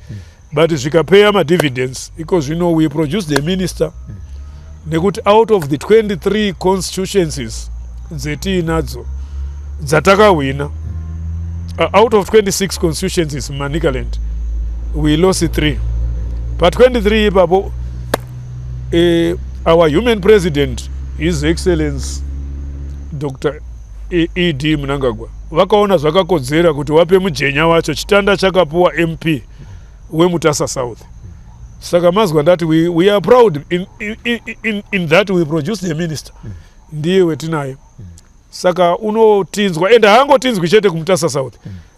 but zvikapeya madividends. Iko zvino we produced a minister, nekuti out of the 23 constituencies dzetiinadzo dzatakahwina, out of 26 constituencies muManicaland, we lost 3 pa23 ipapo. Our human president, His Excellence Dr ED Mnangagwa, vakaona zvakakodzera kuti wape mujenya wacho chitanda chakapuwa MP weMutasa South. Saka mazwa ndati we are proud in that we produced a minister. Ndiye wetinaye. Saka unotinzwa, ende haangotinzwi chete kuMutasa South.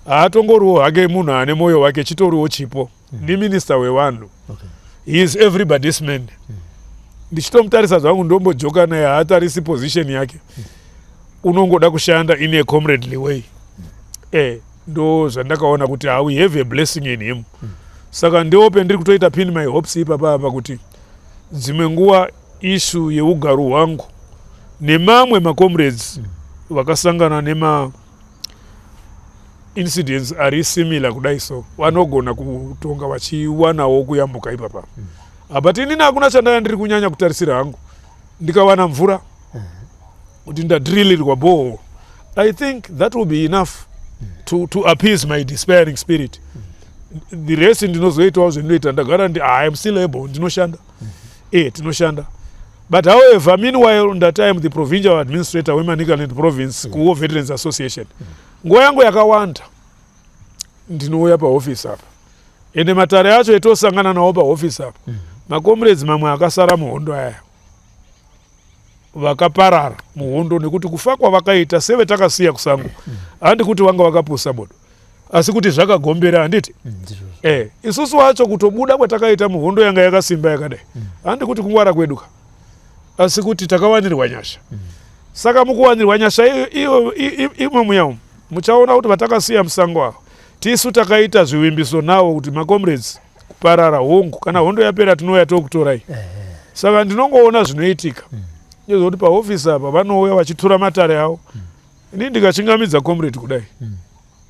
Haatongoriwo hake munhu ane mwoyo wake, chitoriwo chipo. Ndiminista wevanhu. He is everybody's man. Ndichitomutarisa zvangu, ndombojoka naye, haatarisi position yake. Unongoda kushanda in a comradely way. Ndo zvandakaona kuti we have a blessing in him. Saka ndiope ndiri kutoita pin my hopes ipapa apa, kuti dzimwe nguva issue yeugaro hwangu nemamwe macomrades vakasangana nema incidents ari similar kudai, so vanogona kutonga vachiwanawo kuyambuka ipapa. But inini hakuna chandaya ndiri kunyanya kutarisira hangu. Ndikawana mvura, kuti ndadrilirwa borehole, I think that will be enough to appease my despairing spirit. The rest ndinozoitawo zvendinoita ndagara. I am still able, ndinoshanda. Tinoshanda. But however, meanwhile ndati I am the provincial administrator weManicaland Province kuWar Veterans Association. Nguva yangu yakawanda ndinouya pahofisi apa, ende matare acho etosangana nawo pahofisi apa, macomrades mamwe akasara muhondo aya, vakaparara muhondo nekuti kufa kwavakaita sevetakasiya kusango, handi kuti vanga vakapusa bodo, asi kuti zvakagombera, handiti? Ndizvozvo. Isusu wacho kutobuda kwatakaita muhondo yanga yakasimba yakadai, handi kuti kungwara kwedu ka, asi kuti takawanirwa nyasha. Saka mukuwanirwa nyasha iyo imo muya umu, muchaona kuti vatakasiya musango ava, tisu takaita zvivimbiso navo kuti macomrades, kuparara hongu, kana hondo yapera tinouya tokutorai. Saka ndinongoona zvinoitika nezvekuti pahofisi apa vanouya vachitura matare avo. Ini ndikachingamidza comrade kudai,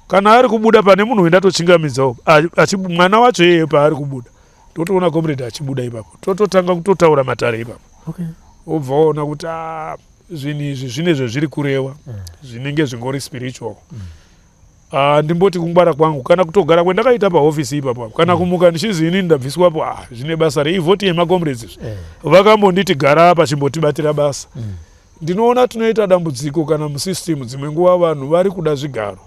kana ari kubuda pane munhu wendatochingamidzawo, mwana wacho iyeye paari kubuda, totoona comrade achibuda ipapo, tototanga kutotaura matare ipapo. Wobva waona kuti ah, zvinhu izvi zvine zvezviri kureva, zvinenge zvingori spiritual. Ah, ndimboti kungwara kwangu kana kutogara kwendakaita pahofisi ipapo, kana kumuka ndichizi inini ndabviswapo, ah, zvine basa rei? Vhoti yemacomrades izvi. Vakambonditi gara apa, chimbotibatira basa. Ndinoona tinoita dambudziko kana musystem, dzimwe nguva vanhu vari kuda zvigaro,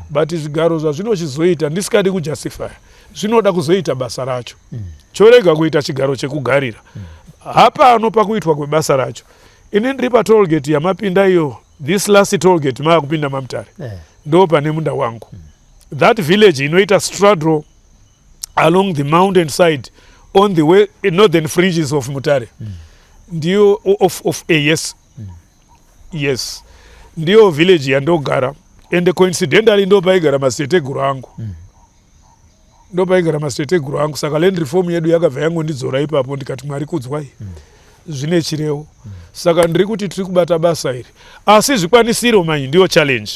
but zvigaro zvazvinochizoita, ndisikadi kujustifya, zvinoda kuzoita basa racho. Chorega kuita chigaro chekugarira, hapano pakuitwa kwebasa racho. Ini ndiri patollgate yamapinda iyo, this last tollgate maakupinda maMutare. Ndo pane munda wangu. That village inoita straddle along the mountain side on the way, northern fringes of Mutare. Ndiyo of yes. Yes, ndiyo village yandogara, and coincidentally ndo paigara masiteteguru angu. Ndo paigara masiteteguru angu. Saka land reform yedu yakabva yangondidzora ipapo, ndikati, "Mwari kudzwai." Zvine chirevo. Saka ndiri kuti tiri kubata basa iri, asi zvikwanisiro manyi ndiyo challenge.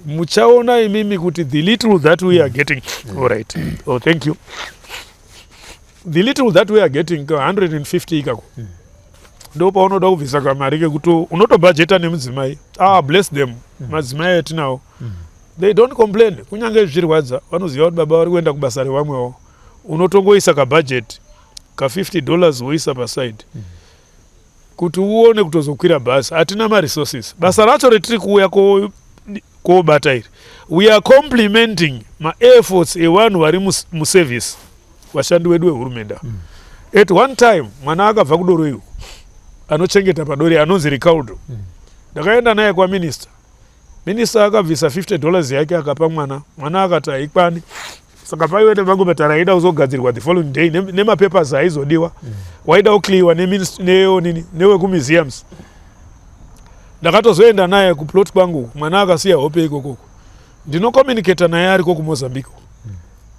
Muchaona imimi kuti the little that we are getting, all right, oh, thank you, the little that we are getting, ka 150 ikako, ndo paunoda kubvisa kamari kekuti unotobhajeta nemudzimai. Ah, bless them, madzimai atinawo. They don't complain kunyange zvichirwadza. Vanoziva kuti baba vari kuenda kubasa revamwewo. Unotongoisa kabhajeti ka$50, woisa paside kuti uone kutozokwira bhasi. Hatina maresources. Basa racho retiri kuuya kobata iri, we are complementing maefforts evanhu vari muservice, vashandi vedu vehurumende. At one time mwana akabva kudoro iko anochengeta padori, anonzi Ricardo. Ndakaenda naye kwaminista. Minista akabvisa $50 yake akapa mwana. Mwana akati haikwani. Saka paive nemamwe matara aida kuzogadzirwa the following day, nemapapers aizodiwa, waida kuclearwa neonini newekumuseums. Ndakatozoenda naye kuplot kwangu. Mwana akasiya hope ikokoko. Ndinocommunicata naye ariko kuMozambique,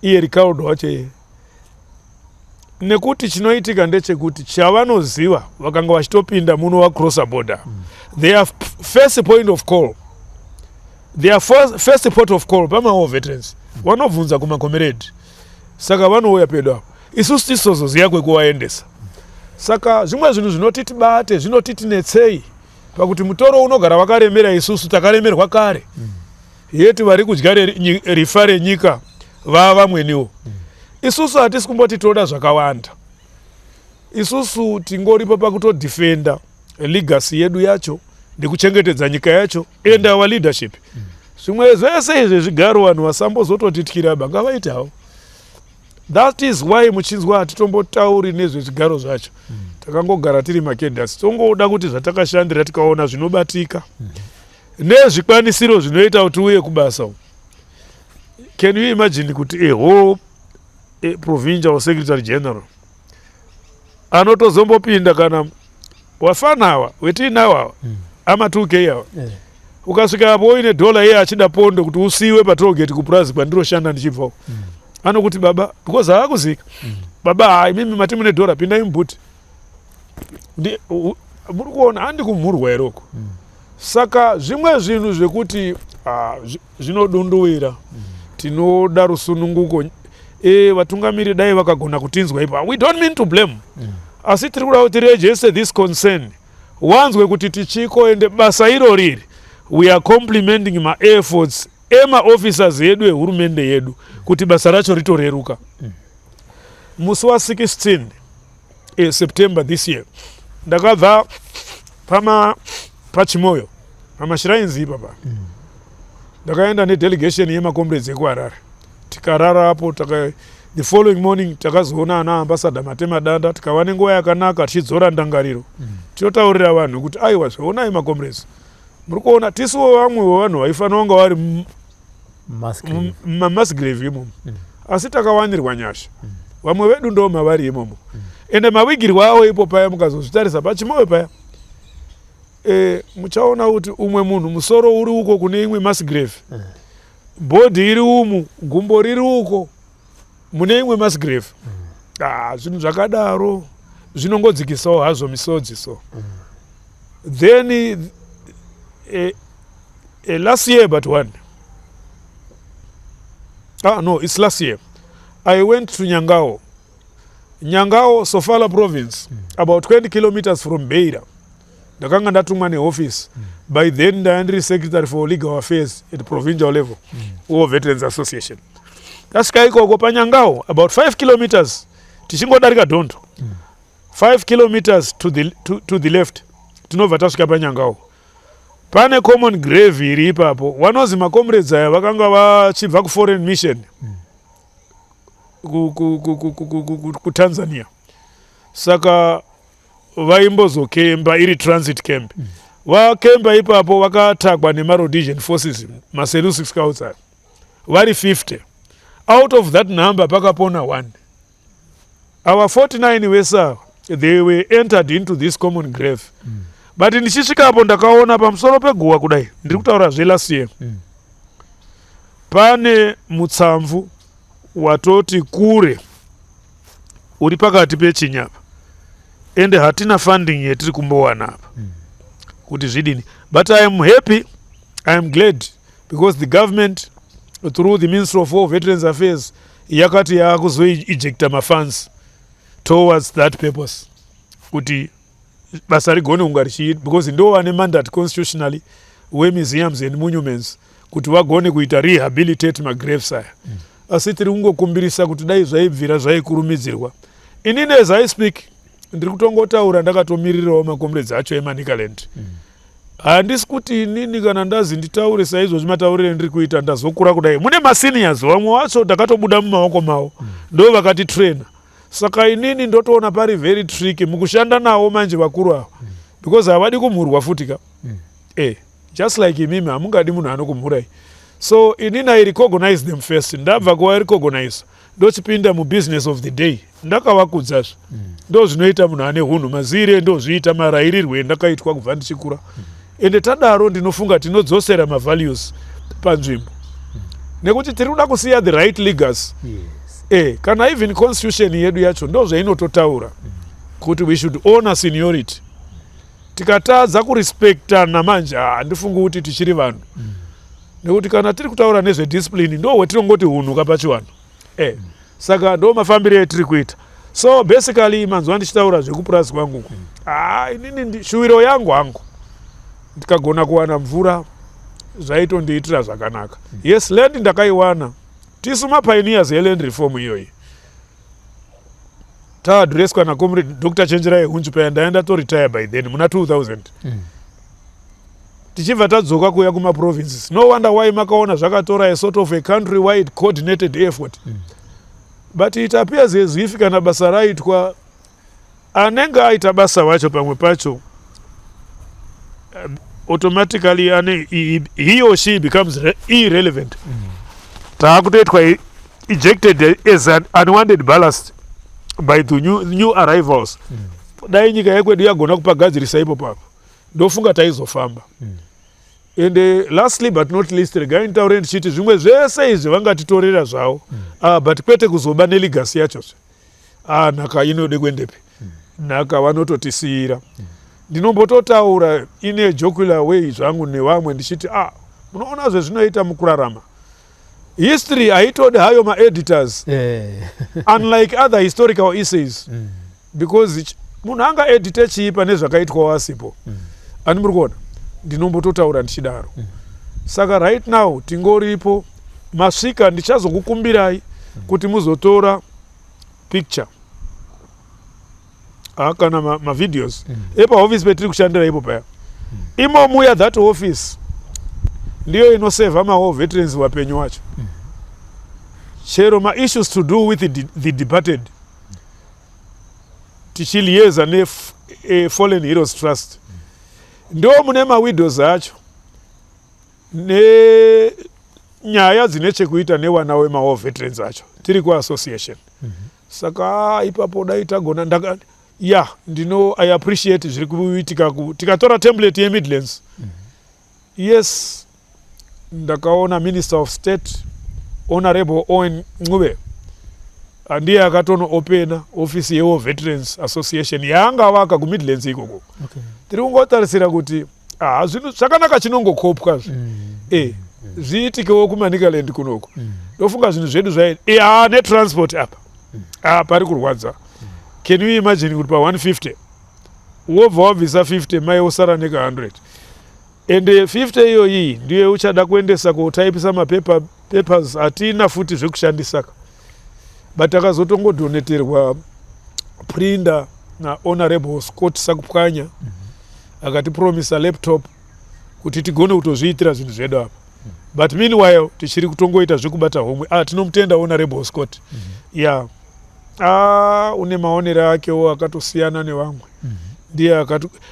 iye Ricardo wacho iye, nekuti chinoitika ndechekuti chavanoziva, vakanga vachitopinda muno vacrossa border, their first point of call, their first port of call pamawar veterans. Vanobvunza kumakomeredi, saka vanouya pedu apo. Isusu tisozoziva kwekuvaendesa. Saka zvimwe zvinhu zvinoti tibate, zvinoti tinetsei pakuti mutoro unogara wakaremera isusu. Takaremerwa kare, yeti vari kudya rifa renyika vava vamweniwo. Isusu hatisi kumboti toda zvakawanda. Isusu tingoripo pakutodefenda legacy yedu yacho nekuchengetedza nyika yacho and our leadership. Zvimwe zvese izvi zvigaro, vanhu vasambozototityira ba, ngavaite havo. That is why muchinzwa hatitombotauri nezvezvigaro zvacho. Takangogara tiri makedhasi, tongoda kuti zvatakashandira tikaona zvinobatika nezvikwanisiro zvinoita kuti uye kubasa uku. Can you imagine kuti a whole a provincial secretary general anotozombopinda kana wafana wetiinawo awa ama 2K awa? Ukasvika apo uine dhola, iye achida pondo kuti usiyiwe patollgate kupurazi kwandiroshanda ndichibvawo, anokuti, "Baba," because haakuzika, "Baba, hai, mimi mati mune dhora, pindai mubhuti." Muri kuona, handi kumhurwa here uko? Saka zvimwe zvinhu zvekuti ah, zvinodunduwira. Tinoda rusununguko. Vatungamiri dai vakagona kutinzwa ipa. We don't mean to blame, asi tiri kuda kuti register this concern, wanzwe kuti tichiko. Ende basa iro riri, we are complementing maefforts emaofficers edu ehurumende yedu kuti basa racho ritoreruka. Musi wa16 September this year ndakabva pama paChimoyo, pamashrines ipapa. Ndakaenda nedelegation yemacomrades ekuHarare, tikararapo. The following morning takazoona ana Ambassador Matemadanda, tikava nenguva yakanaka tichidzora ndangariro. Tinotaurira vanhu kuti, "Aiwa, zvaonai macomrades, muri kuona tisiwo vamwe vevanhu vaifanira kunga vari Mass grave. Mamass grave imomo, asi takawanirwa nyasha. Vamwe vedu ndo mavari imomo." Ende mavigirwo avo ipo paya, mukazozvitarisa paChimoyo paya, muchaona kuti umwe munhu musoro uri uko kune imwe mass grave, body iri umu, gumbo riri uko mune imwe mass grave. Ah, zvinhu zvakadaro zvinongodzikisawo hazvo misodzi. So then last year but one, ah no, it's last year, I went to Nyangao. Nyangao, Sofala province, about 20 kilometers from Beira. Ndakanga ndatumwa neoffice. By then ndanga ndiri secretary for legal affairs at provincial level, War Veterans Association. Tasvika ikoko paNyangao, about 5 kilometers tichingodarika Dhondo, 5 kilometers to the left, tinobva tasvika paNyangao. Pane common grave iri ipapo. Wanozi macomrades aya vakanga vachibva kuforeign mission kuTanzania. Saka vaimbozokemba iri transit camp. Vakemba ipapo, vakatakwa nemaRhodesian forces, maSelous Scouts aya, vari 50. Out of that number pakapona one. Ava 49 vese ava They were entered into this common grave. But ndichisvikapo ndakaona pamusoro peguva kudai, ndiri kutaura zvelast year, pane mutsamvu watoti kure uri pakati pechinyapa, ende hatina funding yetiri kumbowana apa kuti zvidini. But I am happy, I am glad, because the government through the Ministry of War Veterans Affairs yakati yaakuzoinjecta mafunds towards that purpose kuti basa rigone kunga richiita, because ndo vane mandate constitutionally wemuseums and monuments kuti vagone kuita rehabilitate magraves aya. Asi tiri kungokumbirisa kuti dai zvaibvira zvaikurumidzirwa. Inini, as I speak, ndiri kutongotaura ndakatomirirawo macomrades acho eManicaland. Handisi kuti inini kana ndazi nditaure saizvozvi mataurire ndiri kuita, ndazokura kudai, mune maseniors vamwe vacho ndakatobuda mumaoko mavo, ndo vakatitraina. Saka inini ndotoona pari very tricky mukushanda nawo manje vakuru ava, because havadi kumhurwa futi ka. Just like imimi hamungadi munhu anokumhurai. So inini I recognize them first. Ndabva kuvarecognize, ndochipinda mubusiness of the day. Ndakavakudzazve. Ndo zvinoita munhu ane hunhu, mazire ndozviita marayirirwe endakaitwa kubva ndichikura. Ende tadaro ndinofunga tinodzosera mavalues panzvimbo, nekuti tiri kuda kusiya the right legacy. Kana even constitution yedu yacho ndo zvainototaura kuti we should honor seniority. Tikatadza kurespectana manje, handifungi kuti tichiri vanhu, nekuti kana tiri kutaura nezvediscipline ndo hwetinongoti hunhu kapachivanhu. Saka ndo mafambiro etiri kuita. So basically manzwa ndichitaura zvekupurazi kwangu uku. Inini shuwiro yangu hangu, ndikagona kuwana mvura zvaitondiitira zvakanaka. Yes, land ndakaiwana. Tisu mapioneers eland reform iyoyi. Taadreswa nacomrade Dr Chenjerai Hunzvi paya, ndaenda toretire by then muna 2000. Tichibva tadzoka kuuya kumaprovinces. No wonder why makaona zvakatora a sort of a country wide coordinated effort. But it appears as if kana basa raitwa, anenge aita basa wacho pamwe pacho automatically ane he or she becomes irrelevant. Taakutoitwa ejected as an unwanted ballast by the new arrivals. Dai nyika yekwedu yagona kupagadzirisa ipo papo, ndofunga taizofamba. And lastly but not least, regai nditaure ndichiti zvimwe zvese izvi vangatitorera zvavo, but kwete kuzoba nelegacy yachozve. Nhaka inode kuendepi? Nhaka vanototisiyira. Ndinombototaura ine jocular way zvangu nevamwe ndichiti, munoona zvezvinoita mukurarama, history haitodi hayo maeditors, unlike other historical essays, because munhu angaedite chii pane zvakaitwa wasipo? Ani muri kuona ndinombototaura ndichidaro. Saka right now tingoripo. Masvika, ndichazokukumbirai kuti muzotora picture kana mavideos epahofisi petiri kushandira ipo paya. Imomuya, that office ndiyo inosevha mawar veterans vapenyu wacho. Chero maissues to do with the departed, tichilieza neFallen Heroes Trust, ndo mune mawidows acho nenyaya dzine chekuita newana wemawar veterans acho tiri kuassociation. Saka ipapo dai tagona ndaka ya ndino I appreciate zviri kuitika tikatora template yeMidlands. Yes, ndakaona Minister of State Honorable Owen Ncube, ndiye akatonoopena ofisi yewar veterans association yaangavaka kuMidlands ikoko. Tiri kungotarisira kuti zvinhu zvakanaka chinongokopwazve zviitikewo kuManicaland kunoko. Ndofunga zvinhu zvedu zvai netransport apa pari kurwadza. Can you imagine kuti pa150 wobva wabvisa 50, mai wosara neka 100, ende 50 iyoyi ndiyo uchada kuendesa kotaipisa mapapers? Hatina futi zvekushandisa ka. But takazotongodoneterwa printer naHonorable Scott Sakupwanya, akatipromisa laptop kuti tigone kutozviitira zvinhu zvedu apa. But meanwhile tichiri kutongoita zvekubata homwe. Tinomutenda Honorable Scott. Ya, une maonero akewo akatosiyana nevamwe. Ndiye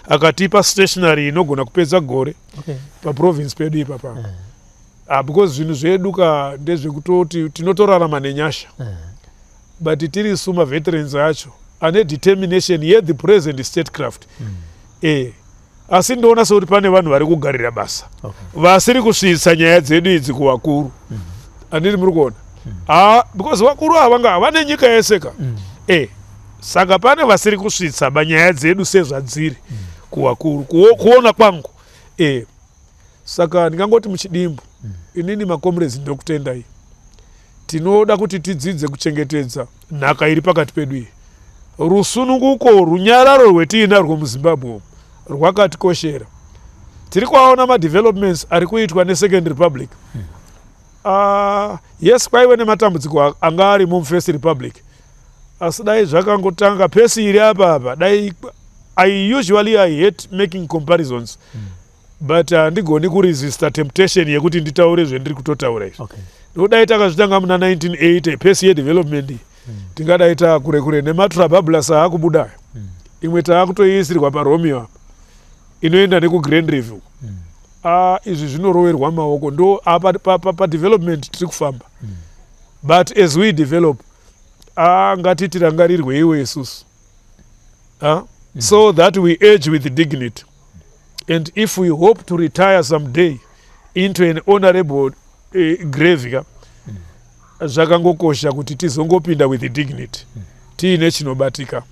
akatipa stationary inogona kupedza gore paprovince pedu ipapa, because zvinhu zvedu ka ndezvekutoti tinotorarama nenyasha. But tiri su maveterans acho. Ane determination yethe present statecraft. Asi ndoona sekuti pane vanhu vari kugarira basa vasiri kusvitsa nyaya dzedu idzi kuvakuru. Handiti muri kuona? Ah, because vakuru ava nga vane nyika yese ka. Saka pane vasiri kusvitsa banyaya dzedu sezvadziri kuvakuru, kuona kwangu. Saka ndingangoti muchidimbu, inini macomrades ndinokutendai. Tinoda kuti tidzidze kuchengetedza nhaka iri pakati pedu iyi. Rusununguko, runyararo rwetiinarwo muZimbabwe umu rwakatikoshera. Tiri kuaona madevelopments ari kuitwa neSecond Republic. Yes, kwaive nematambudziko anga arimo muFirst Republic, asi dai zvakangotanga pace iri apa apa dai. I usually, I hate making comparisons, but handigoni kuresista temptation yekuti nditaure zvendiri kutotaura izvi. Nokudai takazvitanga muna 1980, pace yedevelopment iyi, tingadai taakure kure nematrabablas aakubudayo. Imwe taakutoiisirwa paRomeo apa, inoenda nekuGrand Review. Ah, izvi zvinoroverwa maoko. Ndo apa padevelopment tiri kufamba, but as we develop, ah, ngatiti rangarirwe iwe isusu, ah? So that we age with dignity, and if we hope to retire someday into an honorable grave ka, zvakangokosha kuti tizongopinda with dignity, tiine chinobatika.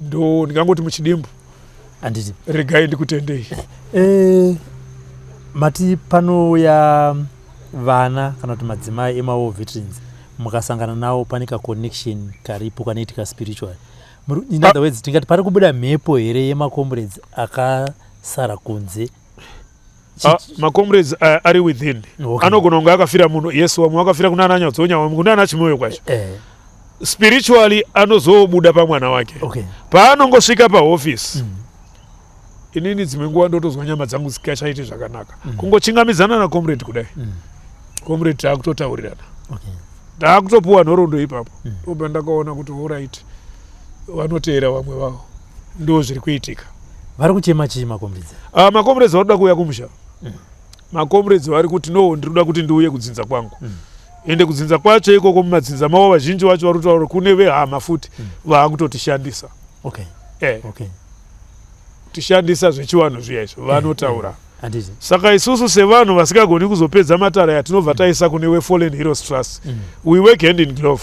Ndo ndingangoti muchidimbu. Handiti. Regai ndikutendei. Mati panouya vana kana kuti madzimai emawar veterans, mukasangana navo pane kaconnection karipo kanoitika spiritual. In other words, tingati pari kubuda mhepo here yemacomrades akasara kunze? Ah, macomrades ari within. Anogona kunge akafira muno, yes, vamwe vakafira kunana Nyadzonya, vamwe kunana Chimoyo kwacho. Spiritually anozobuda pamwana wake paanongosvika pahofisi. Inini dzimwe nguva ndotozwa nyama dzangu dzikachaiti zvakanaka. Kungochingamidzana nacomrade kudai, comrade, taakutotaurirana, taakutopuwa nhoroondo ipapo. Ndobva ndakaona kuti alright, vanoteera vamwe vavo, ndo zviri kuitika. Vari kuchema chii macomrades? Ah, macomrades vari kuda kuuya kumusha. Macomrades vari kuti, "No, ndiri kuda kuti ndiuye kudzinza kwangu." Ende kudzinza kwacho ikoko, mumadzinza mavo, vazhinji vacho vari kutaura kune vehama futi vaakutotishandisa. Tishandisa zvechivanhu zviya izvo vanotaura. Handiti. Saka isusu sevanhu vasingagoni kuzopedza matara yatinobva taisa kune weFallen Heroes Trust, we work hand in glove.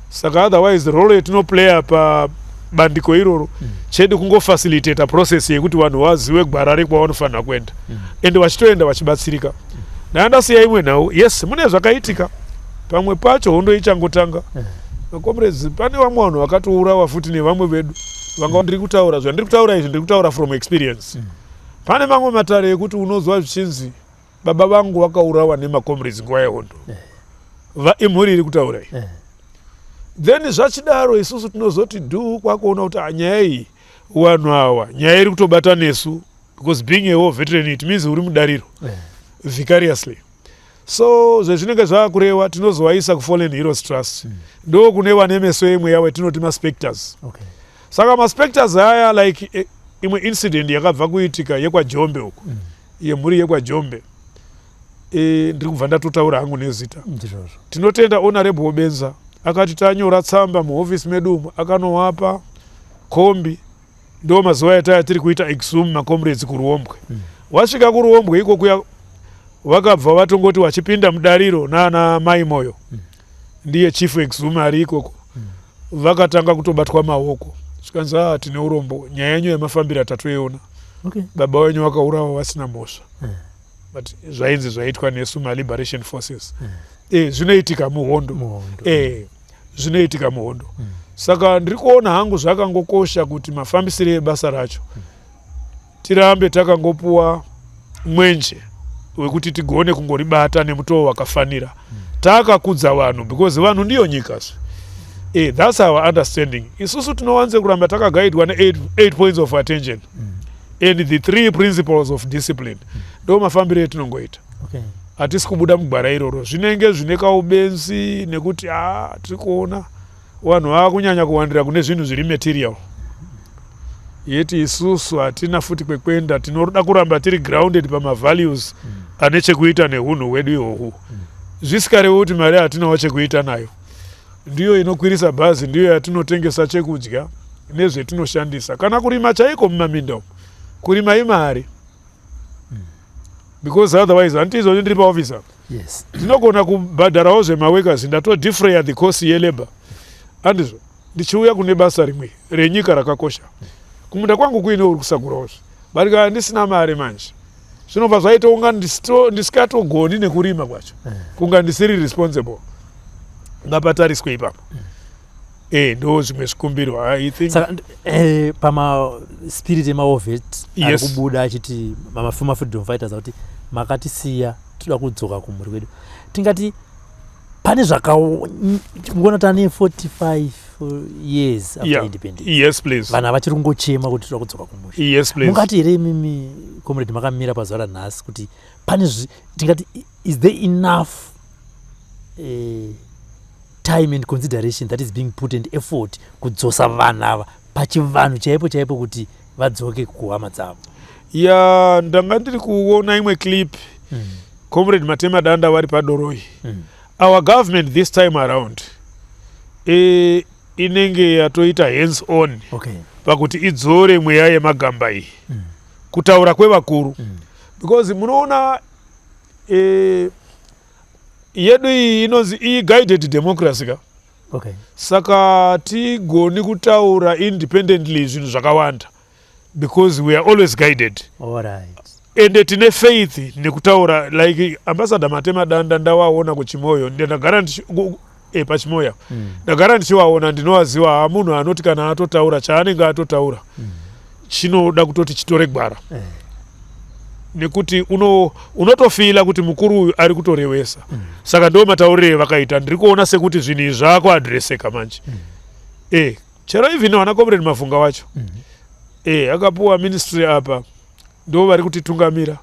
Saka otherwise role yetinoplaya pabandiko iroro, chedu kungofacilitata process yekuti vanhu vazive gwara rekwavanofanira kuenda, ende vachitoenda vachibatsirika. Ndanga ndasiya imwe nhau. Yes, mune zvakaitika pamwe pacho hondo ichangotanga. Macomrades, pane vamwe vanhu vakatourawa futi nevamwe vedu vanga. Ndiri kutaura zvandiri kutaura izvi, ndiri kutaura from experience. Pane mamwe matare ekuti unozwa zvichinzi, "Baba vangu vakaurawa nemacomrades nguva yehondo." Imhuri iri kutaura iyi. Then zvachidaro, isusu tinozoti dhu kwakuona kuti, ah, nyaya iyi, vanhu ava, nyaya iri kutobata nesu, because being a war veteran, it means uri mudariro vicariously. So zvezvinenge zvaakureva, tinozovaisa kuFallen Heroes Trust. Ndo kune vane meso emweya wetinoti maspectors. Saka maspectors aya, like imwe incident yakabva kuitika yekwaJombe uku, yemhuri yekwaJombe, ndiri kubva ndatotaura hangu nezita. Ndizvozvo. Tinotenda Honorable Benza, akati tanyora tsamba muhofisi medu umu, akanowapa kombi. Ndo mazuva ataya tiri kuita exhume macomrades kuRuombwe. Wasvika kuRuombwe ikokuya, vakabva vatongoti vachipinda mudariro nana Mai Moyo, ndiye chief exhume ari ikoko, vakatanga kutobatwa maoko, zvikanzi, "A, tine urombo, nyaya yenyu yemafambiro tatoiona. Baba wenyu vakaurawa vasina mhosva." But zvainzi zvaitwa nesu maliberation forces. Zvinoitika muhondo. Muhondo. Zvinoitika muhondo. Saka ndiri kuona hangu zvakangokosha kuti mafambisiro ebasa racho, tirambe takangopuwa mwenje wekuti tigone kungoribata nemutoo wakafanira, takakudza vanhu, because vanhu ndiyo nyika zve. That's our understanding. Isusu tinowanze kuramba takagaidwa ne8 points of attention and the three principles of discipline. Ndo mafambiro etinongoita. Hatisi kubuda mugwara iroro. Zvinenge zvine kaubenzi nekuti a tiri kuona vanhu vava kunyanya kuwandira kune zvinhu zviri material, yeti isusu hatina futi kwekuenda. Tinoda kuramba tiri grounded pamavalues ane chekuita neunhu hwedu ihwohwu, zvisikarevi kuti mari hatinawo chekuita nayo. Ndiyo inokwirisa bhazi, ndiyo yatinotengesa chekudya nezvetinoshandisa. Kana kurima chaiko mumaminda umu, kurima imari, because otherwise, handiti izvozvi ndiri paoffice apa, ndinogona kubhadharawo zvemaworkers, ndatodefraya the cost yelabour, handizvo? Ndichiuya kune basa rimwe renyika rakakosha, kumunda kwangu kuine uri kusakurawo, but kana ndisina mari manje, zvinobva zvaita kunga ndisikatogoni nekurima kwacho, kunga ndisiri responsible. Ngapatariswe ipapo. Ndo zvimwe zvikumbiro, I think. Saka pamaspirit emawar vet ari kubuda achiti mafuma freedom fighters akuti makatisiya, toda kudzoka kumhuri kwedu, tingati pane zvakaona tane 45 years after independence, Yes, please. Vanhu havachiri kungochema kuti toda kudzoka kumusha. Yes, please. Mungati here imimi, comrade, makamira pazuva ranhasi, kuti pane tingati is there enough time and consideration that is being put and effort kudzosa vanhu ava pachivanhu chaipo chaipo kuti vadzoke kuhama dzavo? Ya, ndanga ndiri kuona imwe clip, Comrade Matema Danda vari paDoroi. Our government this time around inenge yatoita hands on pakuti idzore mweya yemagamba iyi, kutaura kwevakuru, because munoona yedu iyi inonzi iyi guided democracy ka. Saka tigoni kutaura independently zvinhu zvakawanda because we are always guided. Ende tine faith nekutaura like Ambassador Matema Danda, ndawaona kuChimoyo, ndagara paChimoyo, ndagara ndichiwaona, ndinowaziva. Ha, munhu anoti kana atotaura chaanenge atotaura, chinoda kutoti chitore gwara, nekuti unotofeela kuti mukuru uyu ari kutorevesa. Saka ndo mataurire vakaita. Ndiri kuona sekuti zvinhu izvi zvaakuaddresseka manje. Chero even vana Comrade Mavhunga wacho, akapuwa ministry apa, ndo vari kutitungamira,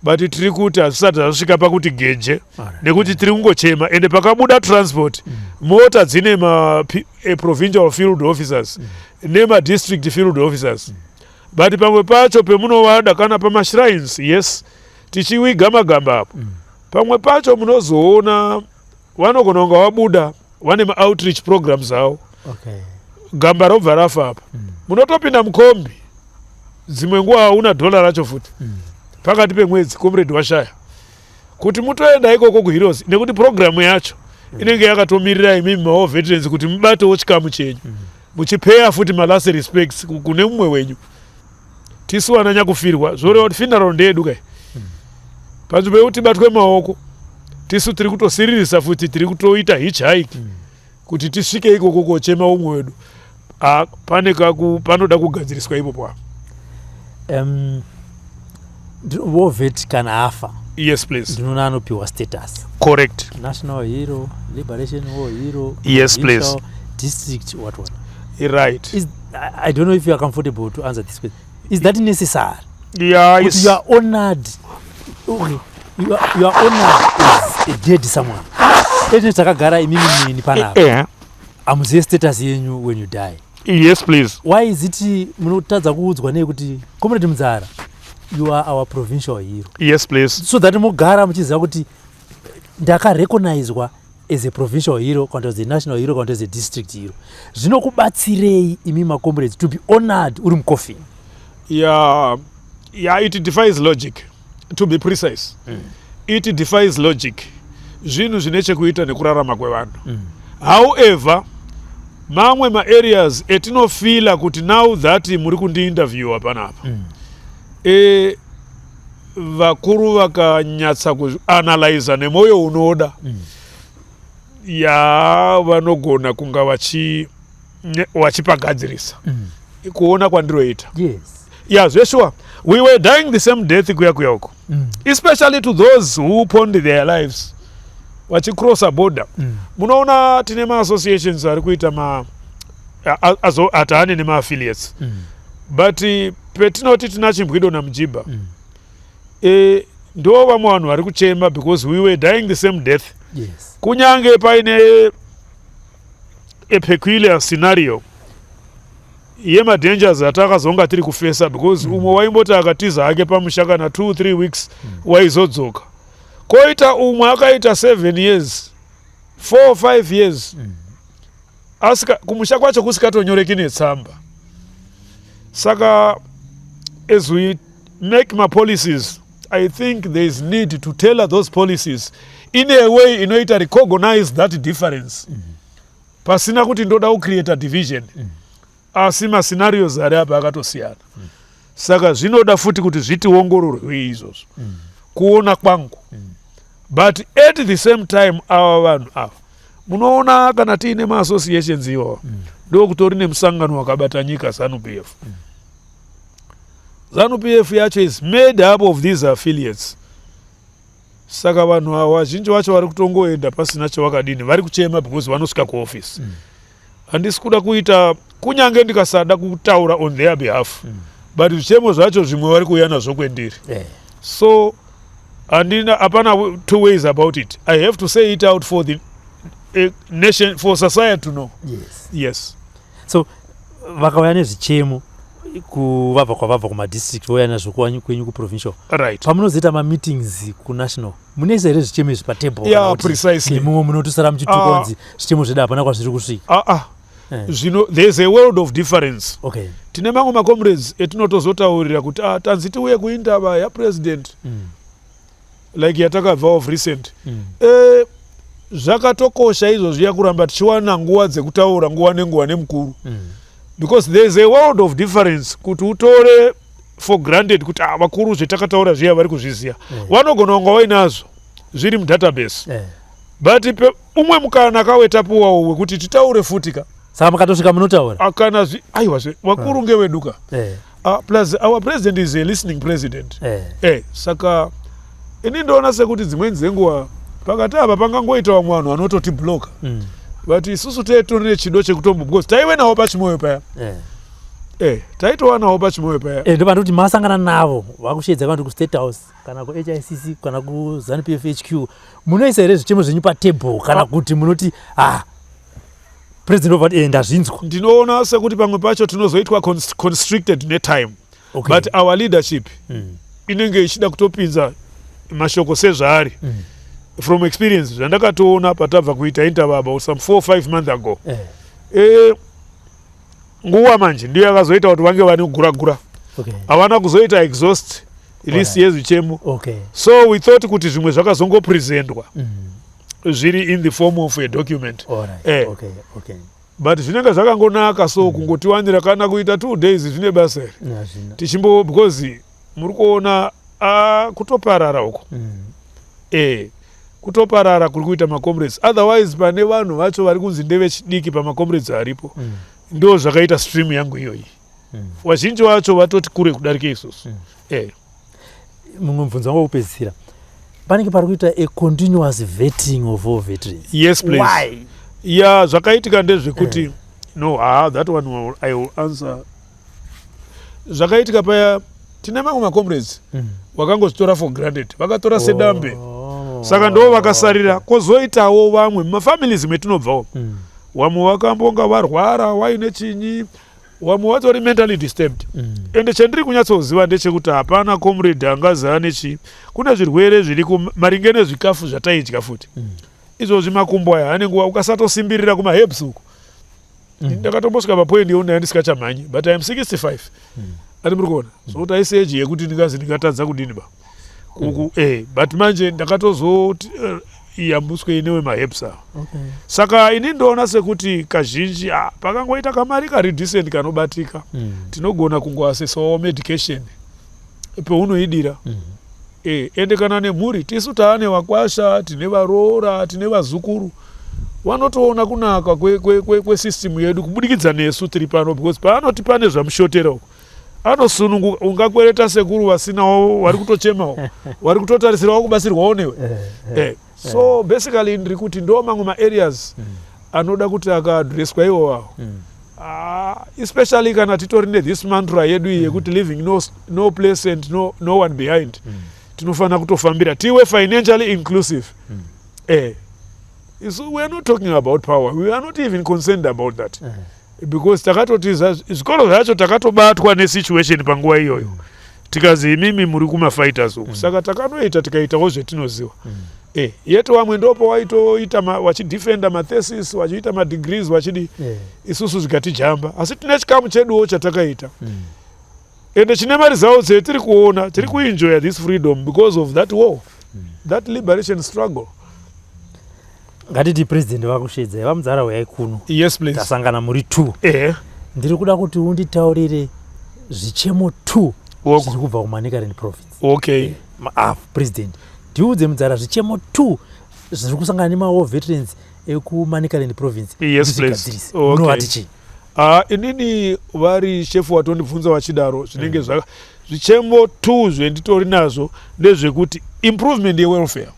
but tiri kuti hazvisati zvasvika pakuti geje, nekuti tiri kungochema. Ende pakabuda transport, mota dzine ma provincial field officers nemadistrict field officers, but pamwe pacho pemunovada kana pamashrines, yes, tichiwiga magamba apo, pamwe pacho munozoona vanogona kunga vabuda vane maoutreach programs avo, gamba robva rafa apa. Munotopinda mukombi, dzimwe nguva hauna dhola racho futi. Pakati pemwedzi comrade washaya kuti mutoenda ikoko kuheroes, nekuti programu yacho inenge yakatomirira imimi mawar veterans kuti mubatewo chikamu chenyu, muchipeya futi malast respects kune mumwe wenyu. Tisu vana nyakufirwa, zvoreva kuti funeral ndeyedu kai. Panzvimbo yekuti tibatwe maoko, tisu tiri kutosiririsa futi, tiri kutoita hitchhike kuti tisvike ikoko kochema umwe wedu. Ah, pane kaku panoda kugadziriswa ipopo apa. War vet kana afa, Yes, please. ndinoona anopiwa status, Correct. National hero, liberation war hero, Yes, please. provincial, district, what what. I don't know if you are comfortable to answer this question. Is that necessary? Yeah. Kuti Is you are honored, okay, you are honored as a dead someone. Ete takagara imimi nini panapa, hamuzive status yenyu when you die. Yes, please. Why is it munotadza kuudzwa nei kuti Comrade Mudzara, you are our provincial hero, Yes, please. So that mugara muchiziva kuti ndakarecognizwa as a provincial hero, kana kuti as a national hero, kana kuti as a district hero? Zvinokubatsirei imi macomrades to be honored uri mucoffin? Yeah, it defies logic, to be precise. It defies logic. Zvinhu zvine chekuita nekurarama kwevanhu. However, mamwe maareas etinofeela kuti now that muri kundiinterviewa panapa, vakuru vakanyatsa kuanalyza nemwoyo unoda, ya, vanogona kunga vachipagadzirisa, kuona kwandiroita. Yeah, zvesure, we were dying the same death kuya kuya uko, especially to those who pawned their lives vachicrossa border. Munoona tine maassociations ari kuita ma hataane nemaaffiliates, but petinoti tina Chimbwido naMujibha, ndo vamwe vanhu vari kuchema because we were dying the same death. Kunyange paine a peculiar scenario yemadangers atakazonga tiri kufesa, because umwe waimboti akatiza hake pamusha kana 2 3 weeks, waizodzoka. Koita umwe akaita 7 years, 4 5 years. Asika kumusha kwacho kusikatonyoreki netsamba. Saka as we make mapolicies, I think there is need to tailor those policies in a way inoita recognize that difference, pasina kuti ndoda kucreate a division, asi mascenarios ari apa akatosiyana. Saka zvinoda futi kuti zvitiongororwe izvozvo, kuona kwangu. But at the same time, ava vanhu ava, munoona kana tiine maassociations iwawa, ndokutori nemusangano wakabata nyika, ZANU PF. ZANU PF yacho is made up of these affiliates. Saka vanhu ava, vazhinji vacho vari kutongoenda pasina chavakadini, vari kuchema because vanosvika kuofisi. Handisi kuda kuita, kunyange ndikasada kutaura on their behalf, but zvichemo zvacho zvimwe vari kuuya nazvo kwendiri. So handina, hapana two ways about it. I have to say it out for the nation, for society to know. Yes. So vakauya nezvichemo kuvabva kwavabva kumadistrict, vouya nazvo kwenyu kuprovincial, pamunozoita mameetings kunational, munoisa here zvichemo izvi patable? Yeah, precisely. Nemumwe munotosara muchituka, kunzi zvichemo zvedu hapana kwazviri kusvika? Ah, ah. Zvino there's a world of difference. Tine mamwe macomrades etinotozotaurira kuti, ah, tanzi tiuye kuindaba yapresident, like yatakabva of recent. Zvakatokosha izvozviya kuramba tichiwana nguva dzekutaura nguva nenguva nemukuru, because there is a world of difference kuti utore for granted kuti, ah, vakuru zvetakataura zviya vari kuzviziva. Vanogona kunga vainazvo zviri mudatabase, but umwe mukana kawetapuwawo wekuti titaure futi ka. Saka makatosvika munotaura? Ah, kana aiwa, vakuru ngeveduka. Plus our president is a listening president. Saka ini ndoona sekuti dzimweni dzenguva pakati apa pangangoita vamwe vanhu vanototibloka, but isusu tetori nechido chekutombo, because taive navo pachimoyo paya. Taitova navo pachimoyo paya. Ndo vanoti masangana navo, vakushedza vanhu kuState House kana kuHICC kana kuZANU PF HQ, munoisa here zvichemo zvenyu patable, kana kuti munoti, ah, president obva ndazvinzwa? Ndinoona sekuti pamwe pacho tinozoitwa constricted netime, but our leadership inenge ichida kutopinza mashoko sezvaari. From experience, zvandakatoona patabva kuita interview about some 4 5 months ago, nguva manje ndiyo yakazoita kuti vange vane gura-gura. Havana kuzoita exhaust list yezvichemo. So we thought kuti zvimwe zvakazongopresentwa zviri in the form of a document. But zvinenge zvakangonaka, so kungotiwanira kana kuita 2 days zvine basa here? Hazvina. Tichimbo, because muri kuona, kutoparara uko. Kutoparara kuri kuita macomrades. Otherwise pane vanhu vacho vari kunzi ndevechidiki pamacomrades aripo, ndo zvakaita stream yangu iyoyi. Vazhinji vacho vatoti kure kudarika isusu. Mumwe mubvunzo wangu wekupedzisira, panenge pari kuita a continuous vetting of all veterans. Yes, please. Why? Ya, zvakaitika ndezvekuti, no, ah, that one I will answer. Zvakaitika paya, tine mamwe macomrades vakangozvitora for granted, vakatora sedambe. Saka ndo vakasarira. Kwozoitawo vamwe mumafamilies metinobvawo, vamwe vakambonga varwara, waine chinyi, vamwe vatori mentally disturbed. Ende chandiri kunyatsoziva ndechekuti hapana comrade angaziva nechii. Kune zvirwere zviri maringe nezvikafu zvataidya futi. Izvozvi makumbo aya ane nguva ukasatosimbirira kumaherbs uku. Ndakatombosvika papoint yekuti ndanga ndisikachamhanyi, but I am 65, ati muri kuona, zvokuti haisi age yekuti ndingazi ndingatadza kudini ba kuku. But manje ndakatozoti yambuswe inewe maherbs ava. Saka ini ndoona sekuti kazhinji, ah, pakangoita kamari kari decent kanobatika, tinogona kungoasesawo medication peunoidira. Ende kana nemhuri, tisu taane vakwasha, tine varoora, tine vazukuru, vanotoona kunaka kwesystem yedu kubudikidza nesu tiri pano, because paanoti pane zvamushotera uko anosununguka. Ungakwereta sekuru vasinawo, vari kutochemawo, vari kutotarisirawo kubatsirwawo newe. So basically ndiri kuti ndo mamwe maareas anoda kuti akaadreswa iwowawo. Ah, especially kana titori nethis mantra yedu iyi yekuti leaving no place and no one behind, tinofanira kutofambira tive financially inclusive. So we are not talking about power, we are not even concerned about that, because takatoti zvikoro zvacho takatobatwa nesituation panguva iyoyo, tikazi imimi muri kumafighters uku. Saka takanoita, tikaitawo zvetinoziva. Yet vamwe ndopo waitoita wachidefenda mathesis, wachiita madegrees, wachidi. Isusu zvikatijamba, asi tine chikamu cheduwo chatakaita ende chine maresults etiri kuona. Tiri kuenjoya this freedom because of that war, that liberation struggle. Ngatiti president vakushedzai, vamudzara, uyai kuno. Yes, please. Tasangana muri two. Ndiri kuda kuti unditaurire zvichemo two zviri kubva kuManicaland Province. President, ndiudze mudzara, zvichemo two zviri kusangana nemawar veterans ekuManicaland Province. Yes, please. Ndizvigadzirise. Okay. Munovati chii? Ah, inini vari shefu watondibvunza vachidaro, zvinenge zvaka zvichemo two zvenditori nazvo ndezvekuti improvement yewelfare.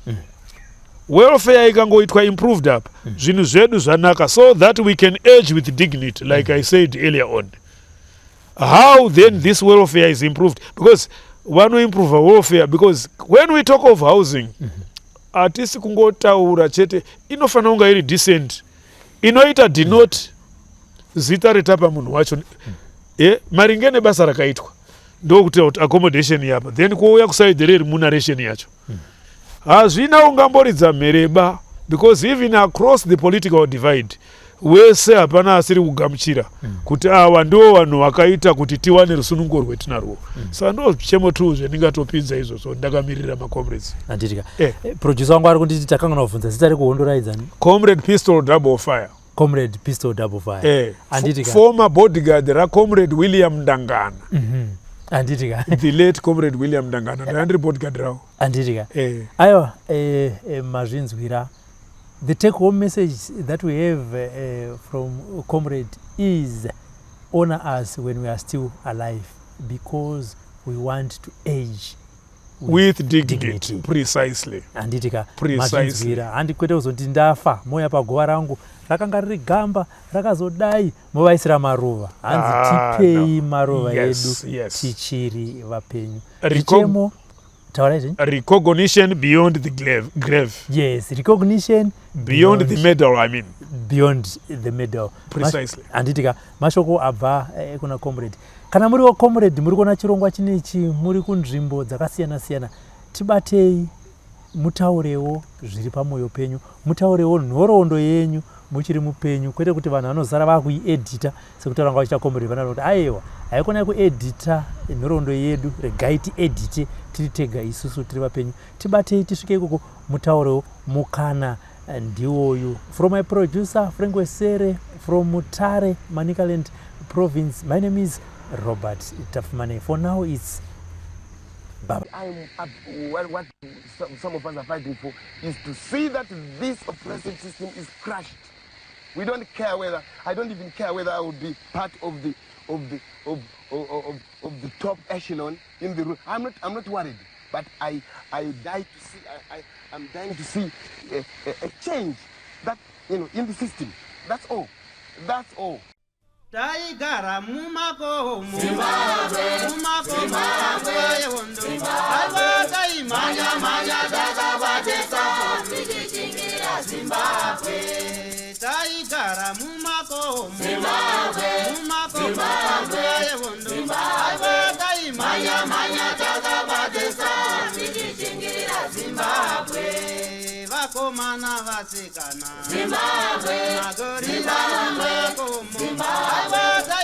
Welfare ikangoitwa improved up, zvinhu zvedu zvanaka, so that we can age with dignity, like I said earlier on. How then this welfare is improved? Because vanoimprove welfare, because when we talk of housing, hatisi kungotaura chete. Inofanira kunga iri decent, inoita denote zita retapa munhu wacho maringe nebasa rakaitwa. Ndokuti kuti accommodation yapa, then kuouya kuside reremuneration yacho. Hazvina ungamboridza mhereba, because even across the political divide, wese hapana asiri kugamuchira kuti ava ndo vanhu vakaita kuti tiwane rusunungo rwetinarwo. Saka ndo zvichemo tu zvendingatopinza izvozvo ndakamirira macomrades. Handitika. Eh. Producer wangu ari kunditi takangana kubvunza zita rekuhondo raidzani. Comrade Pistol Double Fire. Comrade Pistol Double Fire. Handiti ka? Former bodyguard racomrade William Ndangana. Handitika. The late Comrade William Ndangana, ndanga ndiri bodyguard ravo. Handitika. Eh. Aiwa, mazvinzwira. The take home message that we have from comrade is honor us when we are still alive, because we want to age with dignity, dignity. Precisely. Handitika? Precisely. Mazvinzwira. Handi kwete kuzoti ndafa moya paguva rangu, rakanga riri gamba rakazodai, movaisira maruva. Hanzi Ah, tipei no. maruva edu tichiri vapenyu. Zvichemo, taurai zvenyu. Recognition beyond the grave. Yes, recognition beyond the medal, I mean. Beyond the medal. Precisely. Handitika. Mashoko abva kuna comrade. Kana muriwo comrade, muri kuona chirongwa chinechi, muri kunzvimbo dzakasiyana siyana, tibatei, mutaurewo zviri pamwoyo penyu, mutaurewo nhoroondo yenyu muchiri mupenyu, kwete kuti vanhu vanozara vakuiedhita sekutaura nga vachiita comrade vanaa kuti aiwa, haikonai kuedhita nhoroondo yedu, regai tiedhite tiri tega isusu tiri vapenyu. Tibatei tisvike ikoko, mutaurewo. Mukana ndiwoyu. From my producer Frank Wesere, from Mutare, Manicaland Province, my name is Robert Tafumane. For now it's bye. I'm up, what some of us are fighting for is to see that this oppressive system is crushed. We don't care whether, I don't even care whether I will be part of the top echelon in the room. I'm not worried, but I die to see, I'm dying to see a change in the system. That's all. That's all. Taigara mumakomo, mumakomo, nguva yehondo. Aiwa, taimhanya-mhanya takabatesa tichichingira Zimbabwe. Taigara mumakomo, mumakomo, nguva yehondo. Aiwa, taimhanya-mhanya takabatesa tichichingira Zimbabwe. Vakomana, vasikana, Zimbabwe. Magorila mumakomo. Aiwa.